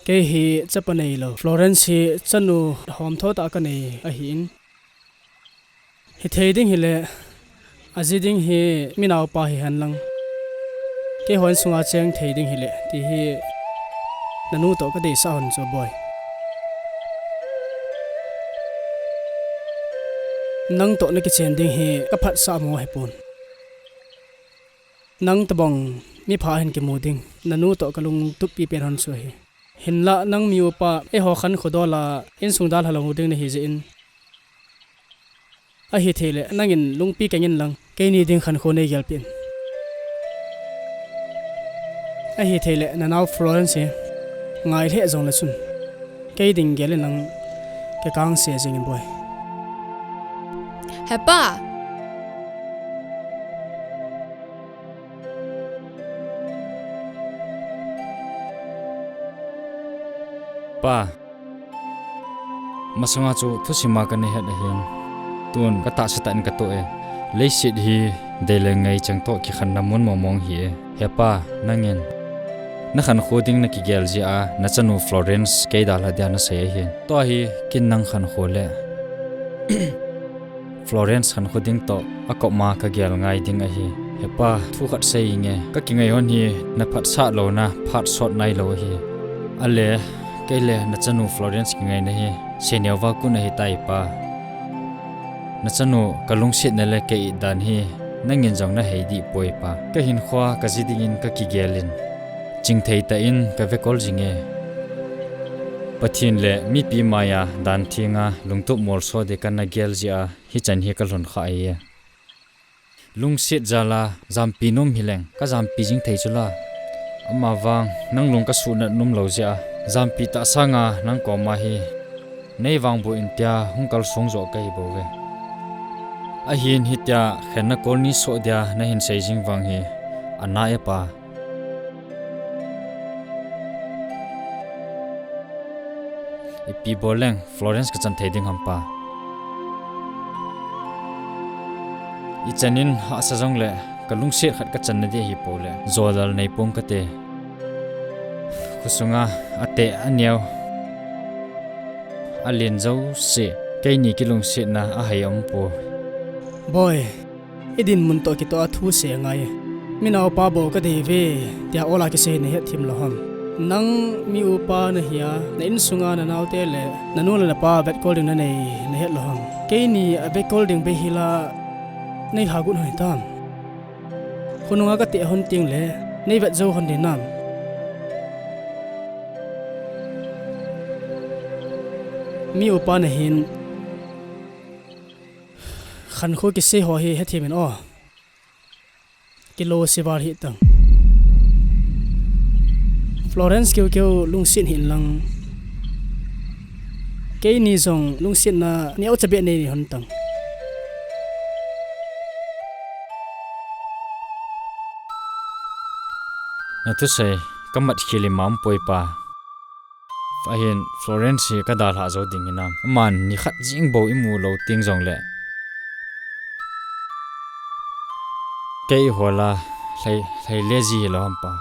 Kei hi chapa neilou. Florence hi chanu hom tho tah kanei ahin. Hithei ding hile, aji ding hi mi naopa hihen lang. Keihon sunga cheng thei ding hile, ti hi nanu toh kadeisah hon chu boi. Nang toh nakichen ding hi kaphatsah mo hipon. Nang tobang mipha hin kimu ding, nanu toh kalungtup pipen hon chu ahi. Hinlah nang mi upa, eiho khankho dol a, insung dalha lou ding nahi jeh in. Ahithei le, nangin lungpi keng in lang, keini ding khankho nei gelpeh in. Ahithei le, nanao Florence hi, ngai lheh jongle chun. Kei ding gel in lang, kei kang se jing in boi. Hepa! Pa, masanga chu thusim a kana het ahin. Tun katahsa tah in katoh e. Leiset hi dei le ngai chang toh kikhenna mun mongmong hi e. He pa, nangin nakhankho ding nakigel jeh a, nachanu Florence kei dalha dia nasei ahi. Tua hi ken nang khankho le Florence khankho ding toh akop ma kagel ngai ding ahi. He pa, thu khat seinge, kakingai hon hi naphatsah louna phat sot nailou ahi. Ale, kei le nachanu Florence kingaina hi seineo va kon ahitai pa. Nachanu kalungsetna le ka-it dan hi nangin jong nahei dih poi pa. Kahinkhoa kaji dingin kakigel in, chingthei tah in kavekol jinge. Pathen le mipi maiya dan thenga lungtup molso ding kana gel jeh a hichan hi kalhun kha ahi. Lungset jal a jampi nom hileng kajampi jing thei chula. Amavang nang lung kasuhnat nom lou jeh a, jampi tah sanga nang koma hi neivangboh in tia hung kalsong joh kahi bouve. Ahin hitia khenna kol nisoh dia nahin sei jing vang hi anai e pa. Ipi bol leng Florence kachan thei ding ham pa. Ichan in hahsa jongle kalungset khat kachanna ding ahipoi le jodal neipong kate. Khosunga ateh aneo, alen jouse, keini kilungsetna ahai aumpoi. Boi, idinmun toh kitoh a thusei angai e. Mi naopa bou kadei ve tia ol a kisei nahet thim lou ham? Nang mi upa nahi a, na insunga nanaote le nanu le napa vetkol ding nanei nahet lou ham? Keini avetkol ding beihela neilhagut hon hitam? Khonunga kateh hon tengle neivet jou hon ding nam? Mi upa nahin, khankho kisei ho hi hethem in o. Kilose val hitang. Florence keukeu lungset hih inlang, keini jong lungsetna neocha beh nei hon tang. Nathusei kamat khel ima aumpoi pa. Ahin Florence hi kadalhah jou ding hinam? Aman nikhat jeng bou imu lou teng jongle kei ihola lhai, lhai le ji hilou ham pa.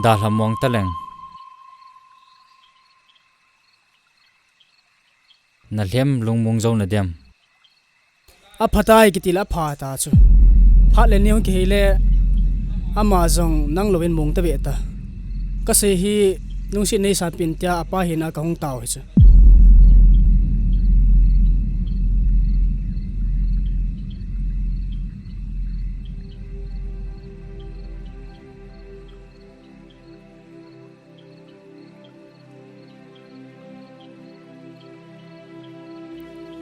Dalha mong taleng nalhem lungmong jou nadem? Aphatai kitile apha ta chu. Phat le neo kihei le ama jong nang louvin mong tave ta. Kasei hi lungset neisanpeh in tia apa hina kahung tao hi chu.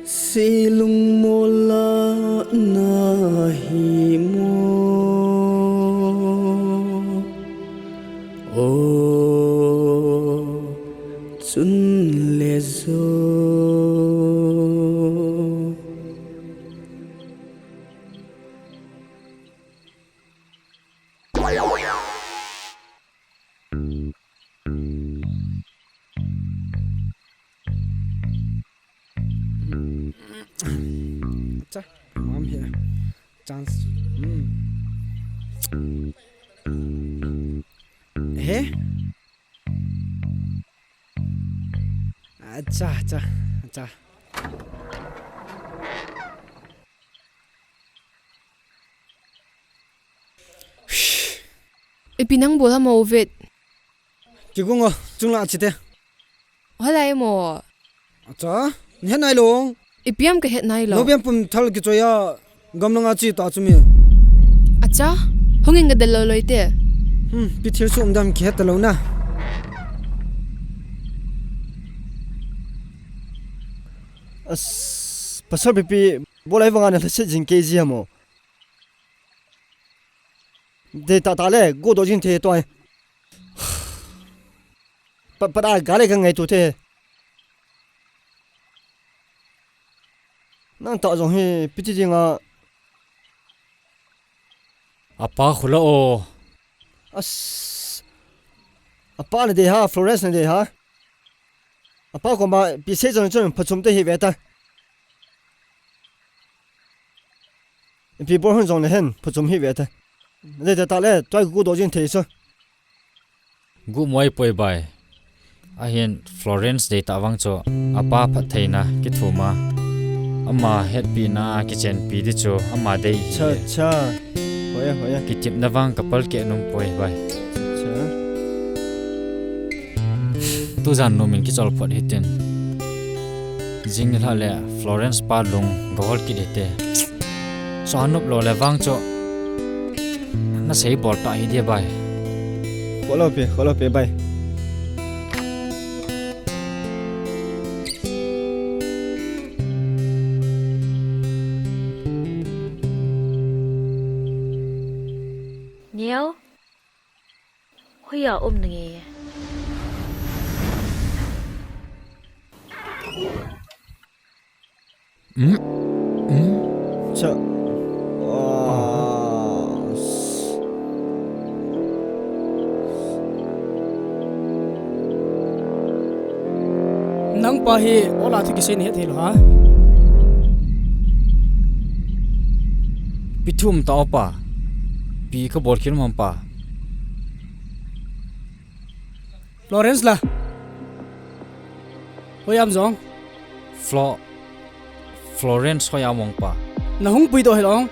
Sei lungmol a nahi mo, o chun le jo. Cha, mam hi chance. Hmm. He? Acha, acha, acha. Ipi nang bol ham o vet? Kigung o, chunglang a che te. Halai mo. Acha, nahet nailou. Ipi ham kahet nailou. Nobian pum thal kichoi a gamlang a che ta chu mi. Acha, hung in gadel lou loi te. Hmm, ipi thil sum dam kihet talou na. As, pasal pipi, bolai vanga nalhaset jing kei ji ham o. Dei tah tah le, go doh jing thei toi. Pa, pa da ga le ka ngaito te. Nang tah jong hi, ipi ti dinga. Apa khula o. As. Apa nadei ha, Florence nadei ha. Apa koma ipi sei jong chun phachom te hi ve ta. Ipi bol hon jongle hin phachom hi ve ta. Nadei ta le, tua gudoh jing thei chu. Guhmo ahipoi bai. Ahin Florence dei ta vang chu apa phattheina kithum a, ama hetpina kichenpi ding chu ama dei hi. Cha, cha. Hoi a, hoi a. Kitepna vang ka palkeh nom poi bai. Cha. Tujan nom in kichol phot hitin. Jing nilhah le Florence pa lung gahol kit hite. Chu anop lou le vang chu nasei bol ta hi dia bai. Kholou pi, kholou pi bai. Neo. Hoiya um nange. Hmm? Hmm? Cha. Ah. Nangpa hi ola thu kisei nahet thei lou ha? Ipi thu um ta opa. Ipi kabol khel um ham pa. Florence la. Hoiya um jong. Flo-, Florence hoiya um ong pa. Nahung puidoh hilou ong.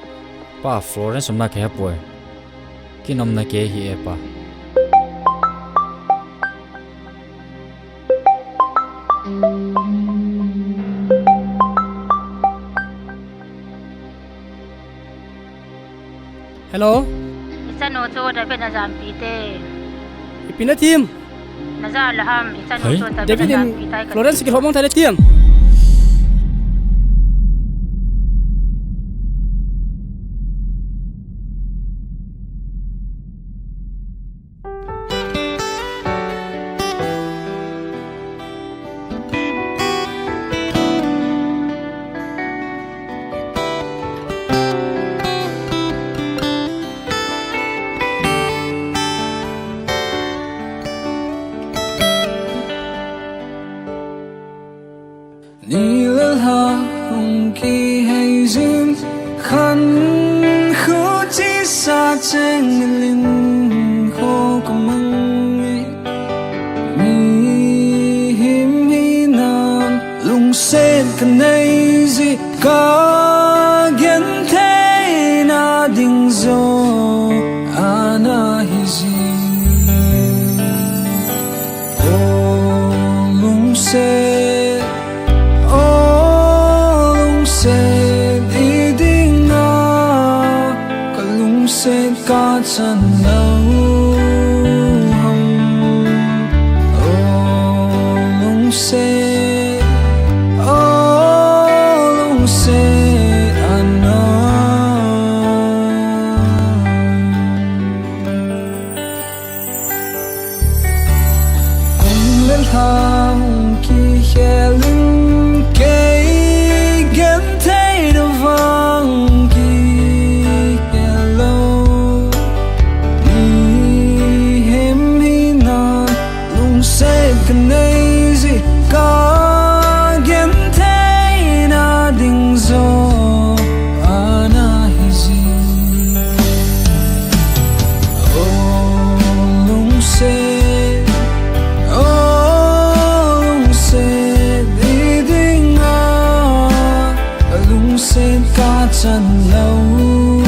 Pa, Florence umna kahe poi. Kin umna kahe hi e pa. Hello? Ichanu chu David najampi te. Ipi natim? Naja le ham, ichanu chu David najampi tai ka. Florence kilhom mong thei le tiam. Ni le lha hung kihei jin, khan khu chisa cheng lin kho ka mang e. Mihem hinan lungset ka nei jeh, ka gentheina ding joh ana hi jin. O lungset, o lungset, i dinga ka lungset ka chan lou ham. O lungset, o lungset ana. Hung le lha hung kikhel in, kei gentheina vang kikhel lou. Mihem hinan lungset ka nei jeh, ka gentheina ding joh ana hi jin. O lungset, o lungset, i dinga lungset ka chan lou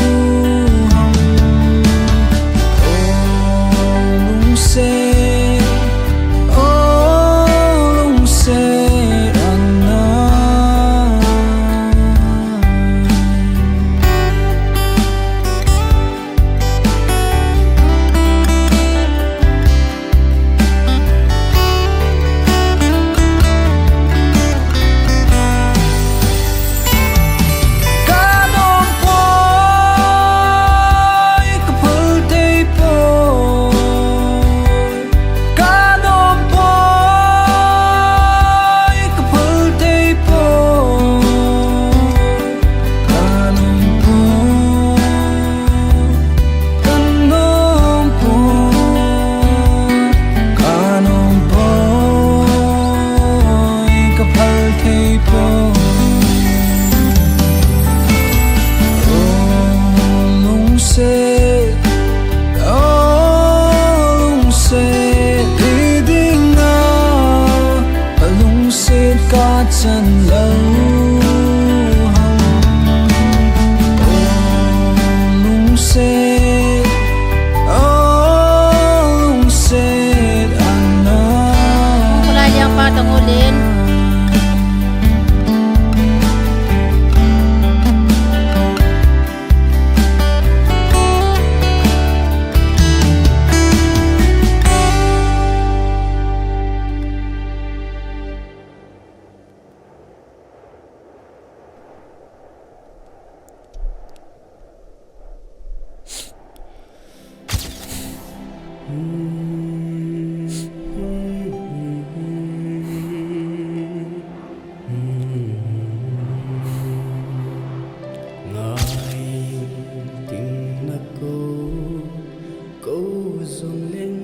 ham. O lungset, o lungset ana. Tan lou ham, o lungset, o lungset ana. Kholai liang pa tang o len.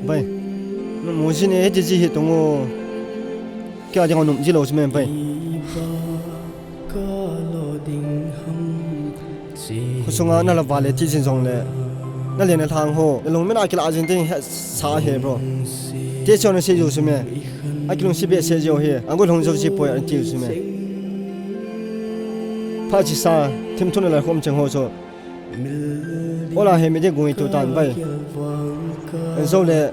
Bai, nu mu jin e, hiti ji hi tung o. Kei a ding a num ji lou chu me bai. Khosunga na la vale ti jin jong le, na le na thang ho, na lungmin a kila jin ding he sa he bro. Ti chu na sei ju chu me. A kilungset be sei ju hi, a go lhung ju ji poi an ti ju chu me. Pha chi sa, thim thun la khom cheng ho chu. Ola he mi de gui tu tan bai. En zo le.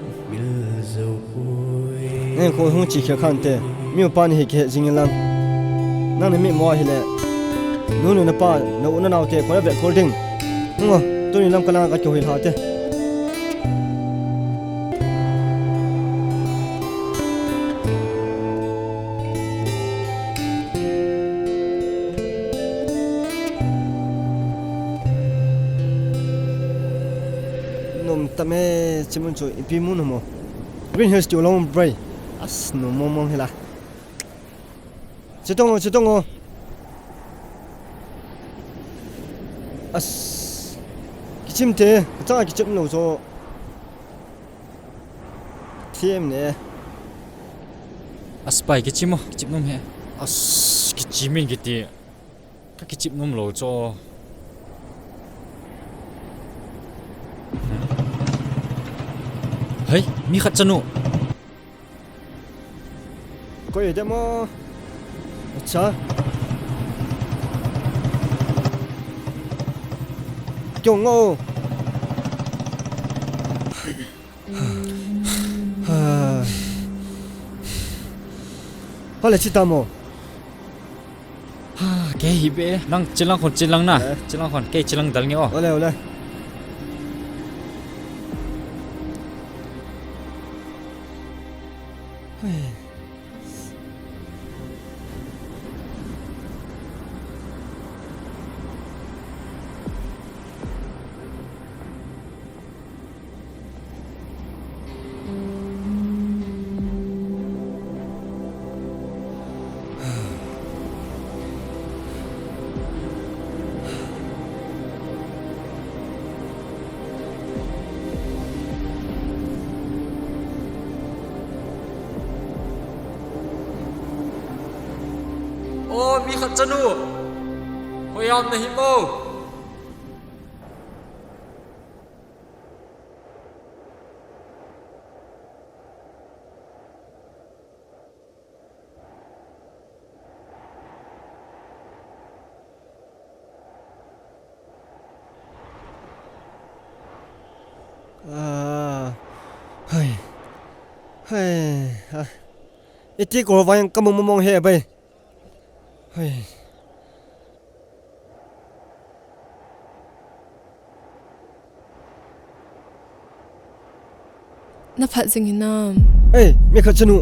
Ngen ko hung chi khel khan te. Mi upa ni hi ke jing lang. Nang ni mi mo hi le. Nu nu na pa, na u na nau te ko na ve ko ding. Ngo, tu ni lam ka la ka ko hi la te. Nom tame chimun chu ipi mun mo. Green Hills ti ulong bre. As nom mong mong hila. Chitong o, chitong o. As. Kichim te, cha kichim lo so. Thiam ne. As pai kichim o, kichim nom he. As kichim in kiti. Ka kichim nom lo cho. Hei, mi khat chanu. Koi de mo. Acha. Kyong o. Hale, chita mo. Ha, kei hi be, nang chilang khon chilang na. Eh. Chilang khon, kei chilang dal nge o. Ole, ole. Hei. O, mi khat chanu. Hoiam na hi mo. Ah, hai. Hai, ah. Iti ko vang ka mong mong he bai. Hai. Na phat jing hinam? Ei, mi khat chanu.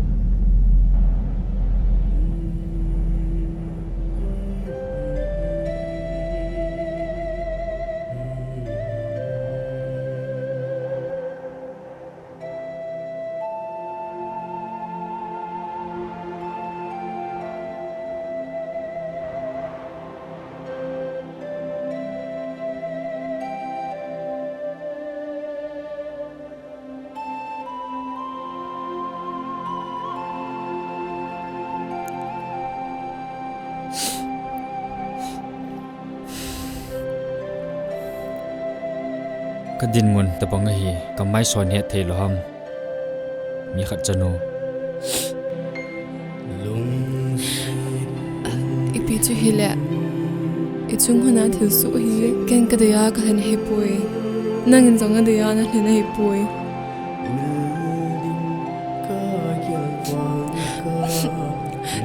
Ka dinmun tabang ahi, ka mai son het thei lo ham. Mi khat chanu. Lungset Chuhile, ichung huna thilsoh hi ken kadeiya kalhen ahipoi. Nangin jong nadeiya nalhen ahipoi.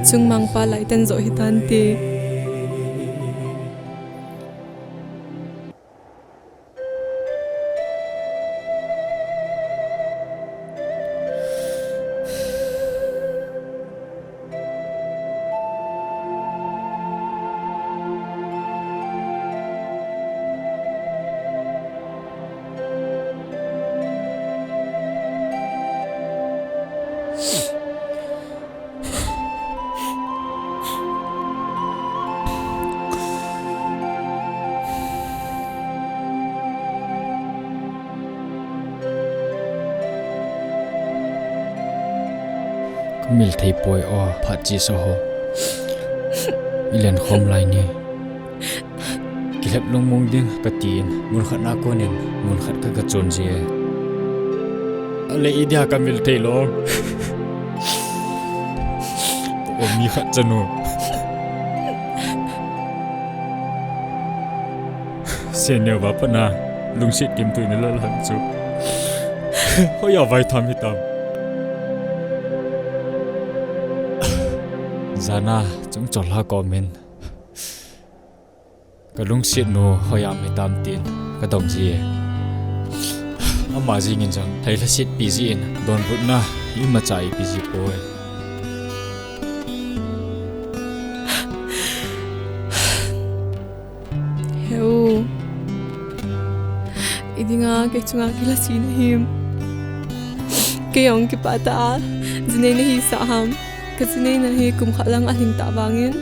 Chungmang pa lai tan joh hitante. Kamil thei poi o, phat chesa ho. Ilen khom lai nge. Kilhep lungmong ding katin, mun khat na konin, mun khat ka kachon je. Ale idia kamil thei lo. O mi khat chanu. Seneo va pana, lungset kimtui na la lang chu. Hoiya vai tham hitam. Jana, chung chol ha komin. Ka lungset nu hoiya mi tam tin ka dong ji e. Ama jingin jong, thei lhaset pi jin, donbutna imacha ipi ji poi. Heu. Idinga kei chunga kilhaset na him. Kei jong kipah tah a, jinei nahi sah ham. Ka jineina hi kum khat lang alhing tah vangin,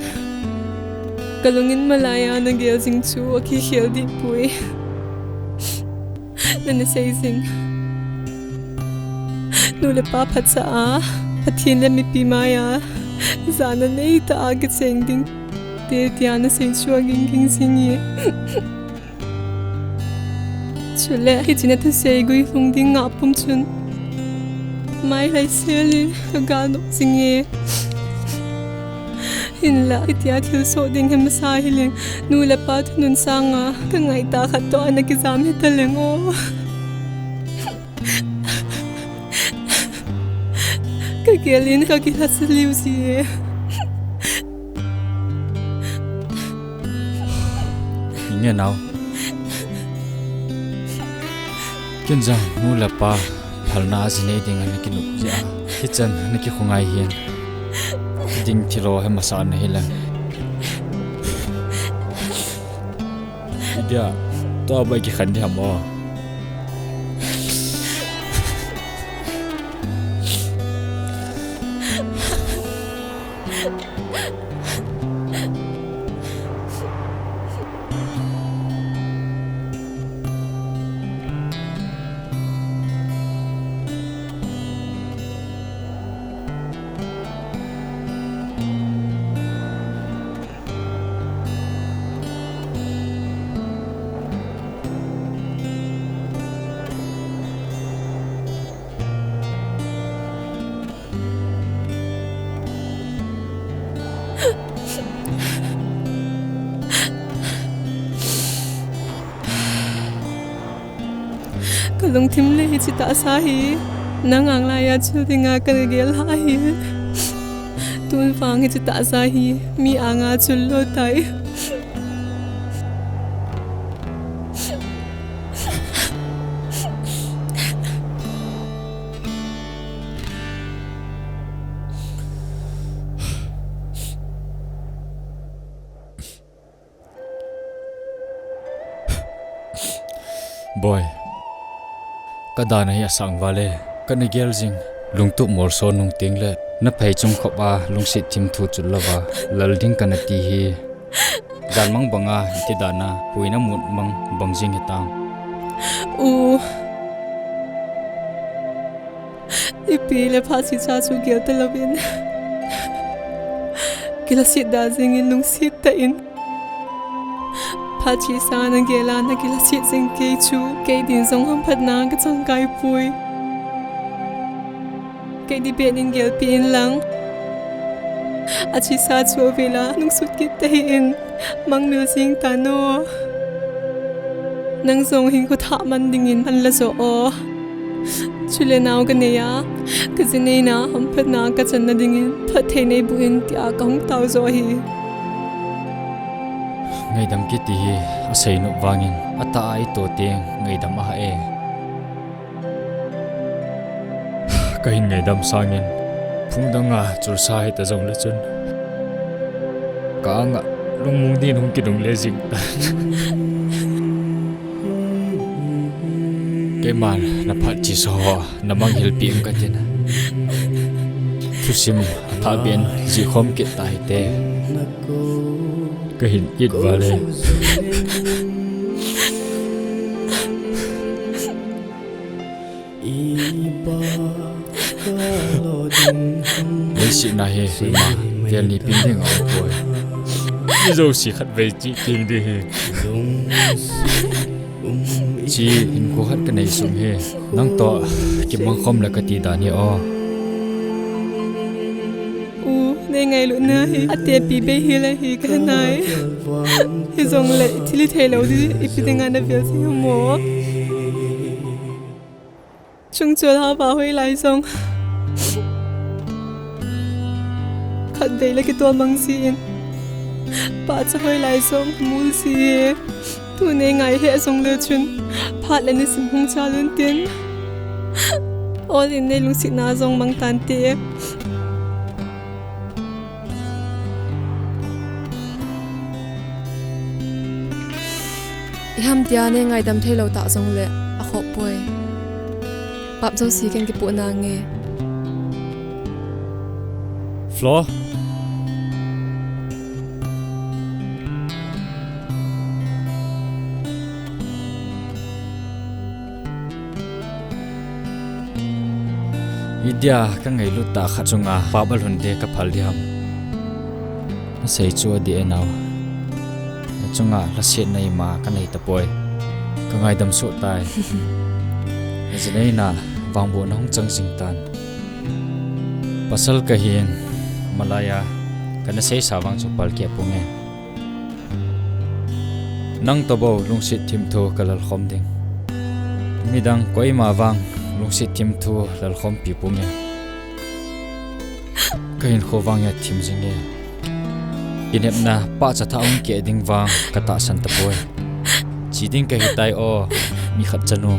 ka lungin malaiya nagel jing chu akikhel deh poi. Nana sei jing. Nu le pa phatsah a, Pathen le mipi maiya jana nei tah a kicheng ding te tia nasei chu aging ging jing e. Chule, hiche nathusei guilhung ding ngah pum chun, mailhai sel in ka gal nok jing e. Hinla, hitia thilsoh ding hi masa hileng, nu le pa thunun sanga ka ngaitah khat toh ana kijam hita leng o. Ka gel in ka kilhaset liu ji e. Nge nao. Ken jong nu le pa phalna a jinei ding ana kinop jeh a, hichan ana kikhongai hin. Ding thilo hi masa nahi leng. Idia, tua bai kikhen ding ham o. Ka lungthim le hiche tahsa hi, nang ang laiya chul dinga kana gel ahi. Tun vang hiche tahsa hi, mi anga chul lou tai. Boi, ka dan ahi asang vale, kana gel jing, lungtup molso nung teng le, na phei chung khop a, lungset thim thu chul louva, lal ding kana ti hi. Jan mang banga, iti dan a, puina mut mang bang jing hitam. U. Ipi le phat chesa chu gel talouvin. Kilhaset da jingin lungset tah in. Phat chesa nagel a nakilhaset jing kei chu, kei din jong hamphatna kachang kai poi. Kei ding beh in gelpeh in lang. Achesa chu avela nungsut kit tahih in, mangmil jing tan o. Nang jong hinkho thah man dingin pan la jo o. Chule nao kanei a, kaji neina hamphatna kachanna dingin phatthei neiboh in tia kahung tao jo ahi. Ngaidam kiti hi asei nop vangin atah a ito teng ngaidam ahah e. Kahin ngaidam sangin phung danga chulsa hita jongle chun ka anga lungmong din hung kinungle jing tan. Keiman naphat chesa ho namanghilpeh inge katin. Thusim athah beh in jihkhom kit tahite. Kahin it val e. Leiset na hi ima vel ni pin ding aumpoi. Mi jouse khatvei chih teng ding ahi. Hiche hinkho khat kanei sung hi nangtoh kimangkhom le kati dan hi o. U, nei ngailutna hi atepi bei hile hi kahenai. Hijongle thil hithei lou ding ipi dinga navel jing ham o. Chungchol hava hoilai jong khatvei le kitol mang jin, pahcha hoilai jong mul ji e. Tuni ngai lheh jongle chun phat le nisim hung chal untin, ol in nei lungsetna jong mang tante. Iham tia nei ngaidam theilou tah jongle akhoh poi. Pap jouse ken kipoh nange. Flo. Idia kangailut tah khat chunga pap alhun ding kaphal ding ham. Nasei chu adih e nao. Nachunga lhasetna ima kanei tapoi. Kangaidam soh tai. Naji neina vangbohna hung chang jing tan. Pasal kahin, malaiya kana seisa vang chu palkeh ponge. Nang toh bou lungset thimthu kalal khom ding. Midang koima vang lungset thimthu lalkhompi ponge. Kahinkho vang hi athim jinge. Kinepna pahcha thah hung keh ding vang katahsan tapoi. Che ding kahitai o, mi khat chanu.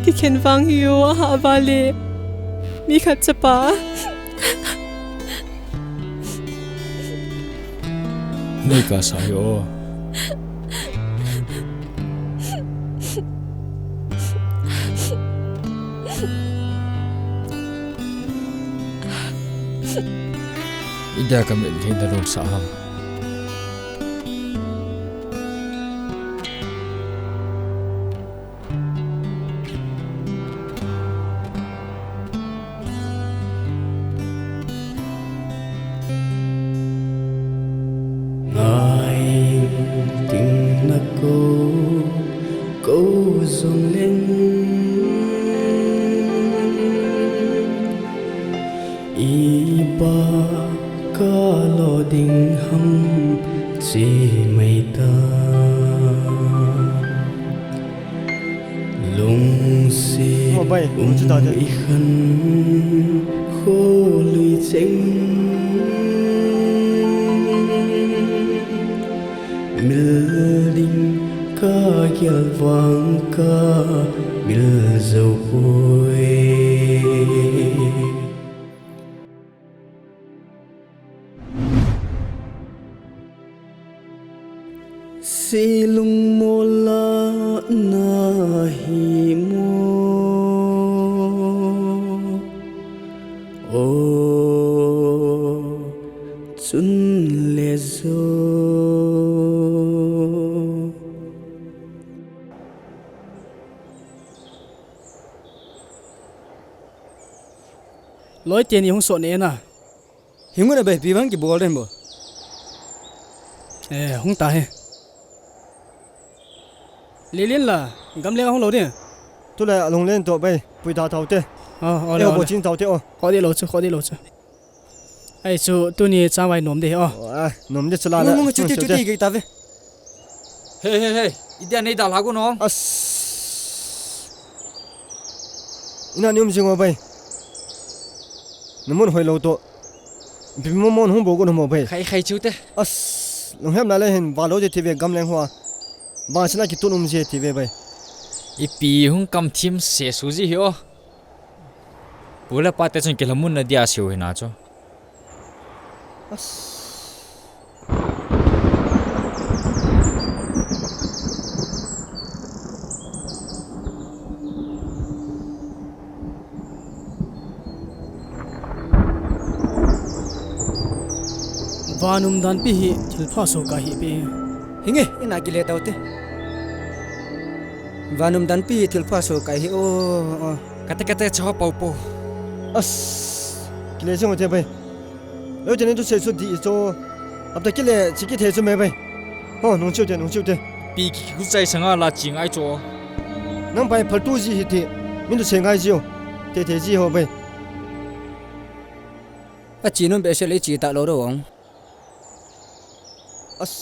Kikhen vang hi o, ahah vale, mi khat chapa. Nei kasa hi o. Idia kamit lheh nalungsa ham. Ngai ding nakou, kou jongleng. Iba kalo ding ham che mai ta. Lungset um ikhan kholui cheng. Mil ding kagel vang kamil jou poi. Sei lungmol a nahi mo. O, chun le jo. Loi teni hung sot ne na. Hingun a bai, ipi bang kibol den bo. Eh, hung ta he. Lilin la, gamleng a hung lou ding. Tulai a lunglen to bai. Pui da tau te. Oh, ole, ole. Bol ching tau te, oh. Kho di lo chu, kho di lo chu. Ai chu, tuni changvai nom de, oh. Oh, ah, nom de chu la la. Nung, nung, chuti, chuti, chuti, chuti, kei ta ve. Hey, hey, hey. Idia nei da la gu no. As. Ina ni um jing o bai. Namun hoi lo to. Bimomon hung bo gu no mo bai. Khai, khai chu te. As. Lung hem na le hin, va lo de ti ve gam leng hua. Vangsetna kitun um ji ti ve bai. Ipi hung kam thim se su ji hi o. Pu le pa te chun kilamun na dia siu hi na chu. As. Vanum danpi hi thilpha sohkei hi pe. Hinge, ina kile tau te. Vanum danpi hi thilpha sohkei hi, o, o. Kate, kate, chawa pau pau. As, kile se ngote bai. Lo te ni tu se su di cho. Ab ta kile, chi kithei su me bai. Ho, nung chiu te, nung chiu te. Pi ki ki ku chai sanga la chi ngai cho. Nang bai phal tu ji hi ti. Min tu se ngai ji o. Te te ji ho bai. A chi nom behseh le chi ta lo ro ong. As.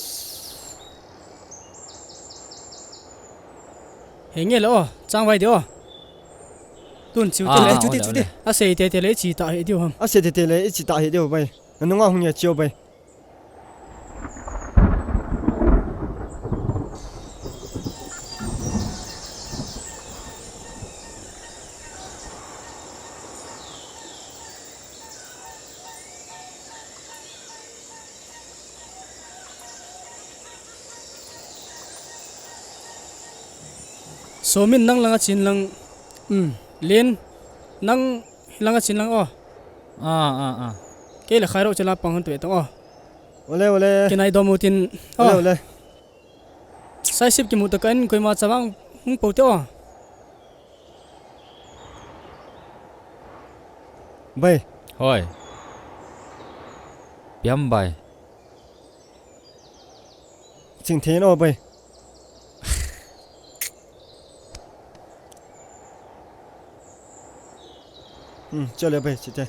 He nge le o, changvai de o. Tun chiu te. Ah, le, ah, chu te, ole, chu te, ole. A sei te te le chi ta he diu ham. A sei te te le chi ta he diu bai. Na nunga hung ya chiu bai. Somin nang langa chin lang. Um, Lin, nang langa chin lang o. Ah, ah, ah. Kei le khai ro chela pang han tu e tong o. Ole, ole. Kinai dom u tin. Ole, o. Ole. Saisip kimu ta kan koima chavang hung po te o. Bai. Hoi. Piam bai. Ching thei no bai. Hmm, chale bai, chite.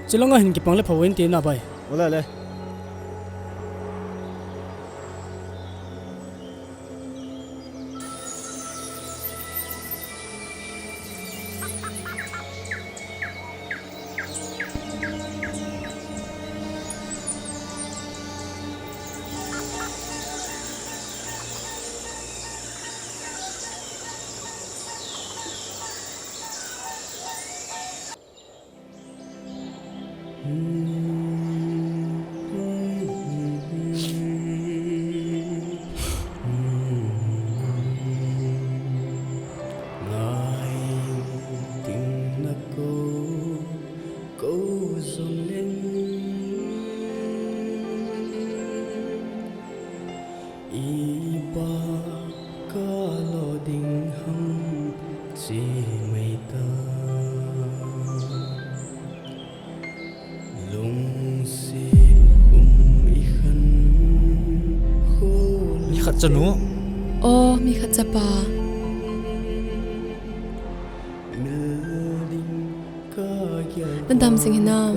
Chilanga hin kipang le phawen ti na bai. Ole le. Iba kalo ding ham chi mai ta. Lungset um i khan khol. Mi khat chanu. Oh, mi khat chapa. Mil ding ka gyal. Na dam jing hinam.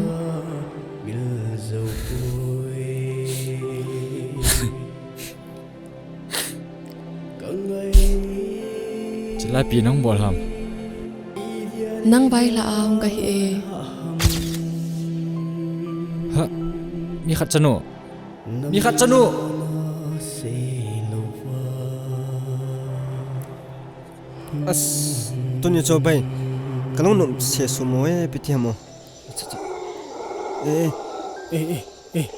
Mil zo poi. Chilai pi nang bol ham. Nang vai la a hung ka hi e. Ha, mi khat chanu. Mi khat chanu. As, tuni cho bai. Ka nung nung se su mo e, piti mo. Acha, acha. Eh, eh. Eh, eh, eh.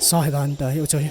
Sa hai dan ta hi, o cho hi.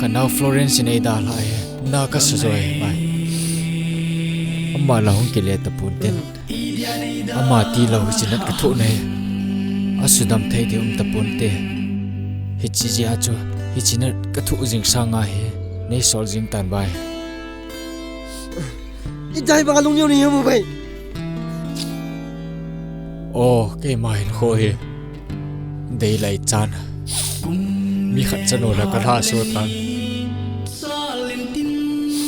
Kanao Florence in eidalhah hi na kasa jo ahi bai. Ama la hung kile tapon tin. Ama tilou hiche nat kathoh na hi asudam thei ding um tapon te. Hiche jeh a chu hiche nat kathoh jing sanga hi neisol jing tan bai. Itia banga lungneo nahi ham bai? O, keima hinkho hi deilai chan mi khat chanu la kalhahsam tan.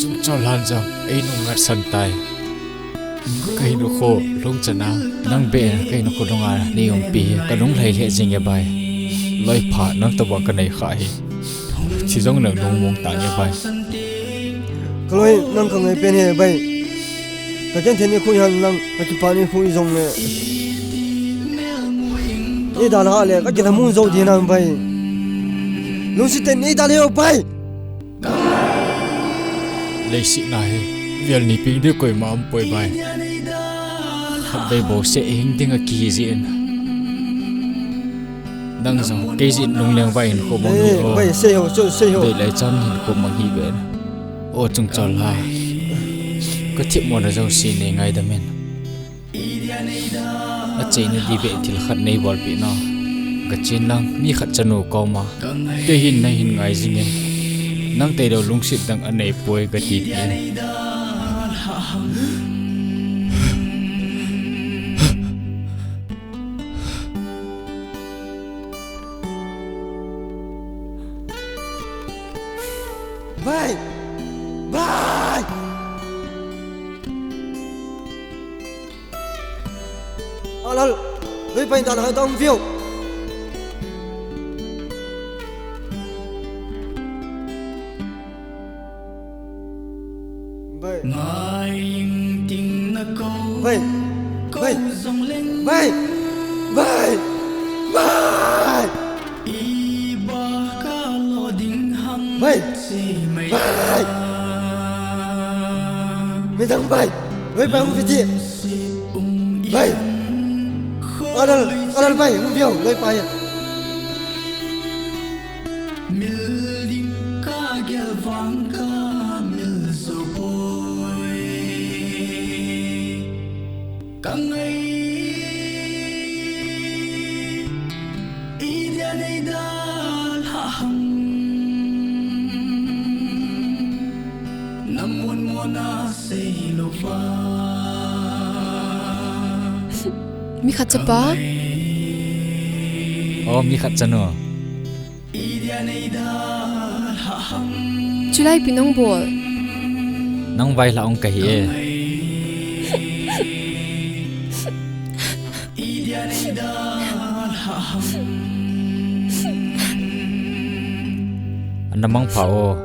Chungchon lhan jong einung ngatsan tai. Kahinkho lungchana nang beh kahinkho lunga neiumpi hi kalung lhai lheh jing e bai. Loipha nang tobang kanei kha hi. Thi jong nang lungmong tang e bai. Kaloi, nang kangai pen hi bai. Kagenthei nikho hi hen lang, kakipa nikho hi jongle eidalhah le kakilhamon jou ding ham bai. Lungset tah in eidalhah o bai. Leiset a hi vel ni peng ding koima umpoi bai. Khatvei bouseh hing ding akihi jeh in. Nang jong kei jeh in lungleng vai hinkho mang hi o. Bai, sei ho, sei ho. Deilai chan hinkho mang hi ven. O chungchon la, kathemmona jouse neingaidam in. Achaina ding beh thil khat neibolpeh in. Kachen lang mi khat chanu koma kei hin nahin ngai jing e. Nang tailou lungset dang aneipoi katipeh in. Bai! Bai! Alal, loipa in dalhah ding um veu. Bai. Bai. Bai. Bai. Bai. Bai. Midang bai. Loipa hung viti. Bai. Alal, alal bai, hung veu, loipa ya. Mil ding kagel vang kamil jou poi. Kangai Mi khat chapa? Oh, mi khat chanu. Chulai pi nang bol. Nang vaihla ong kahi e. Ana mangpha o.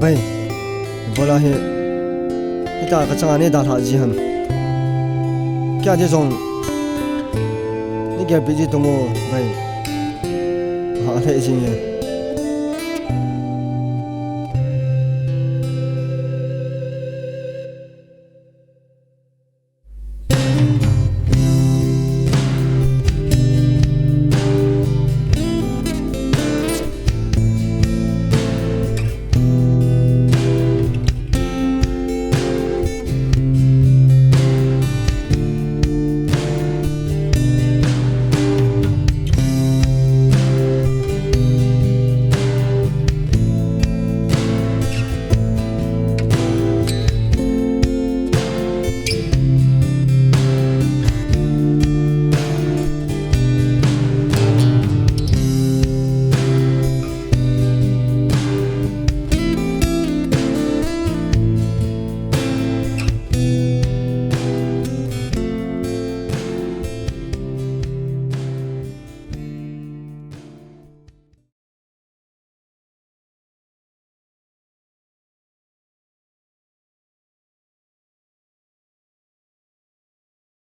Bai, bola hi, hita ka changa nei dalha ji ham. Kya de jong, nei gelpi ji tung o, bai. Ha, le ji nge.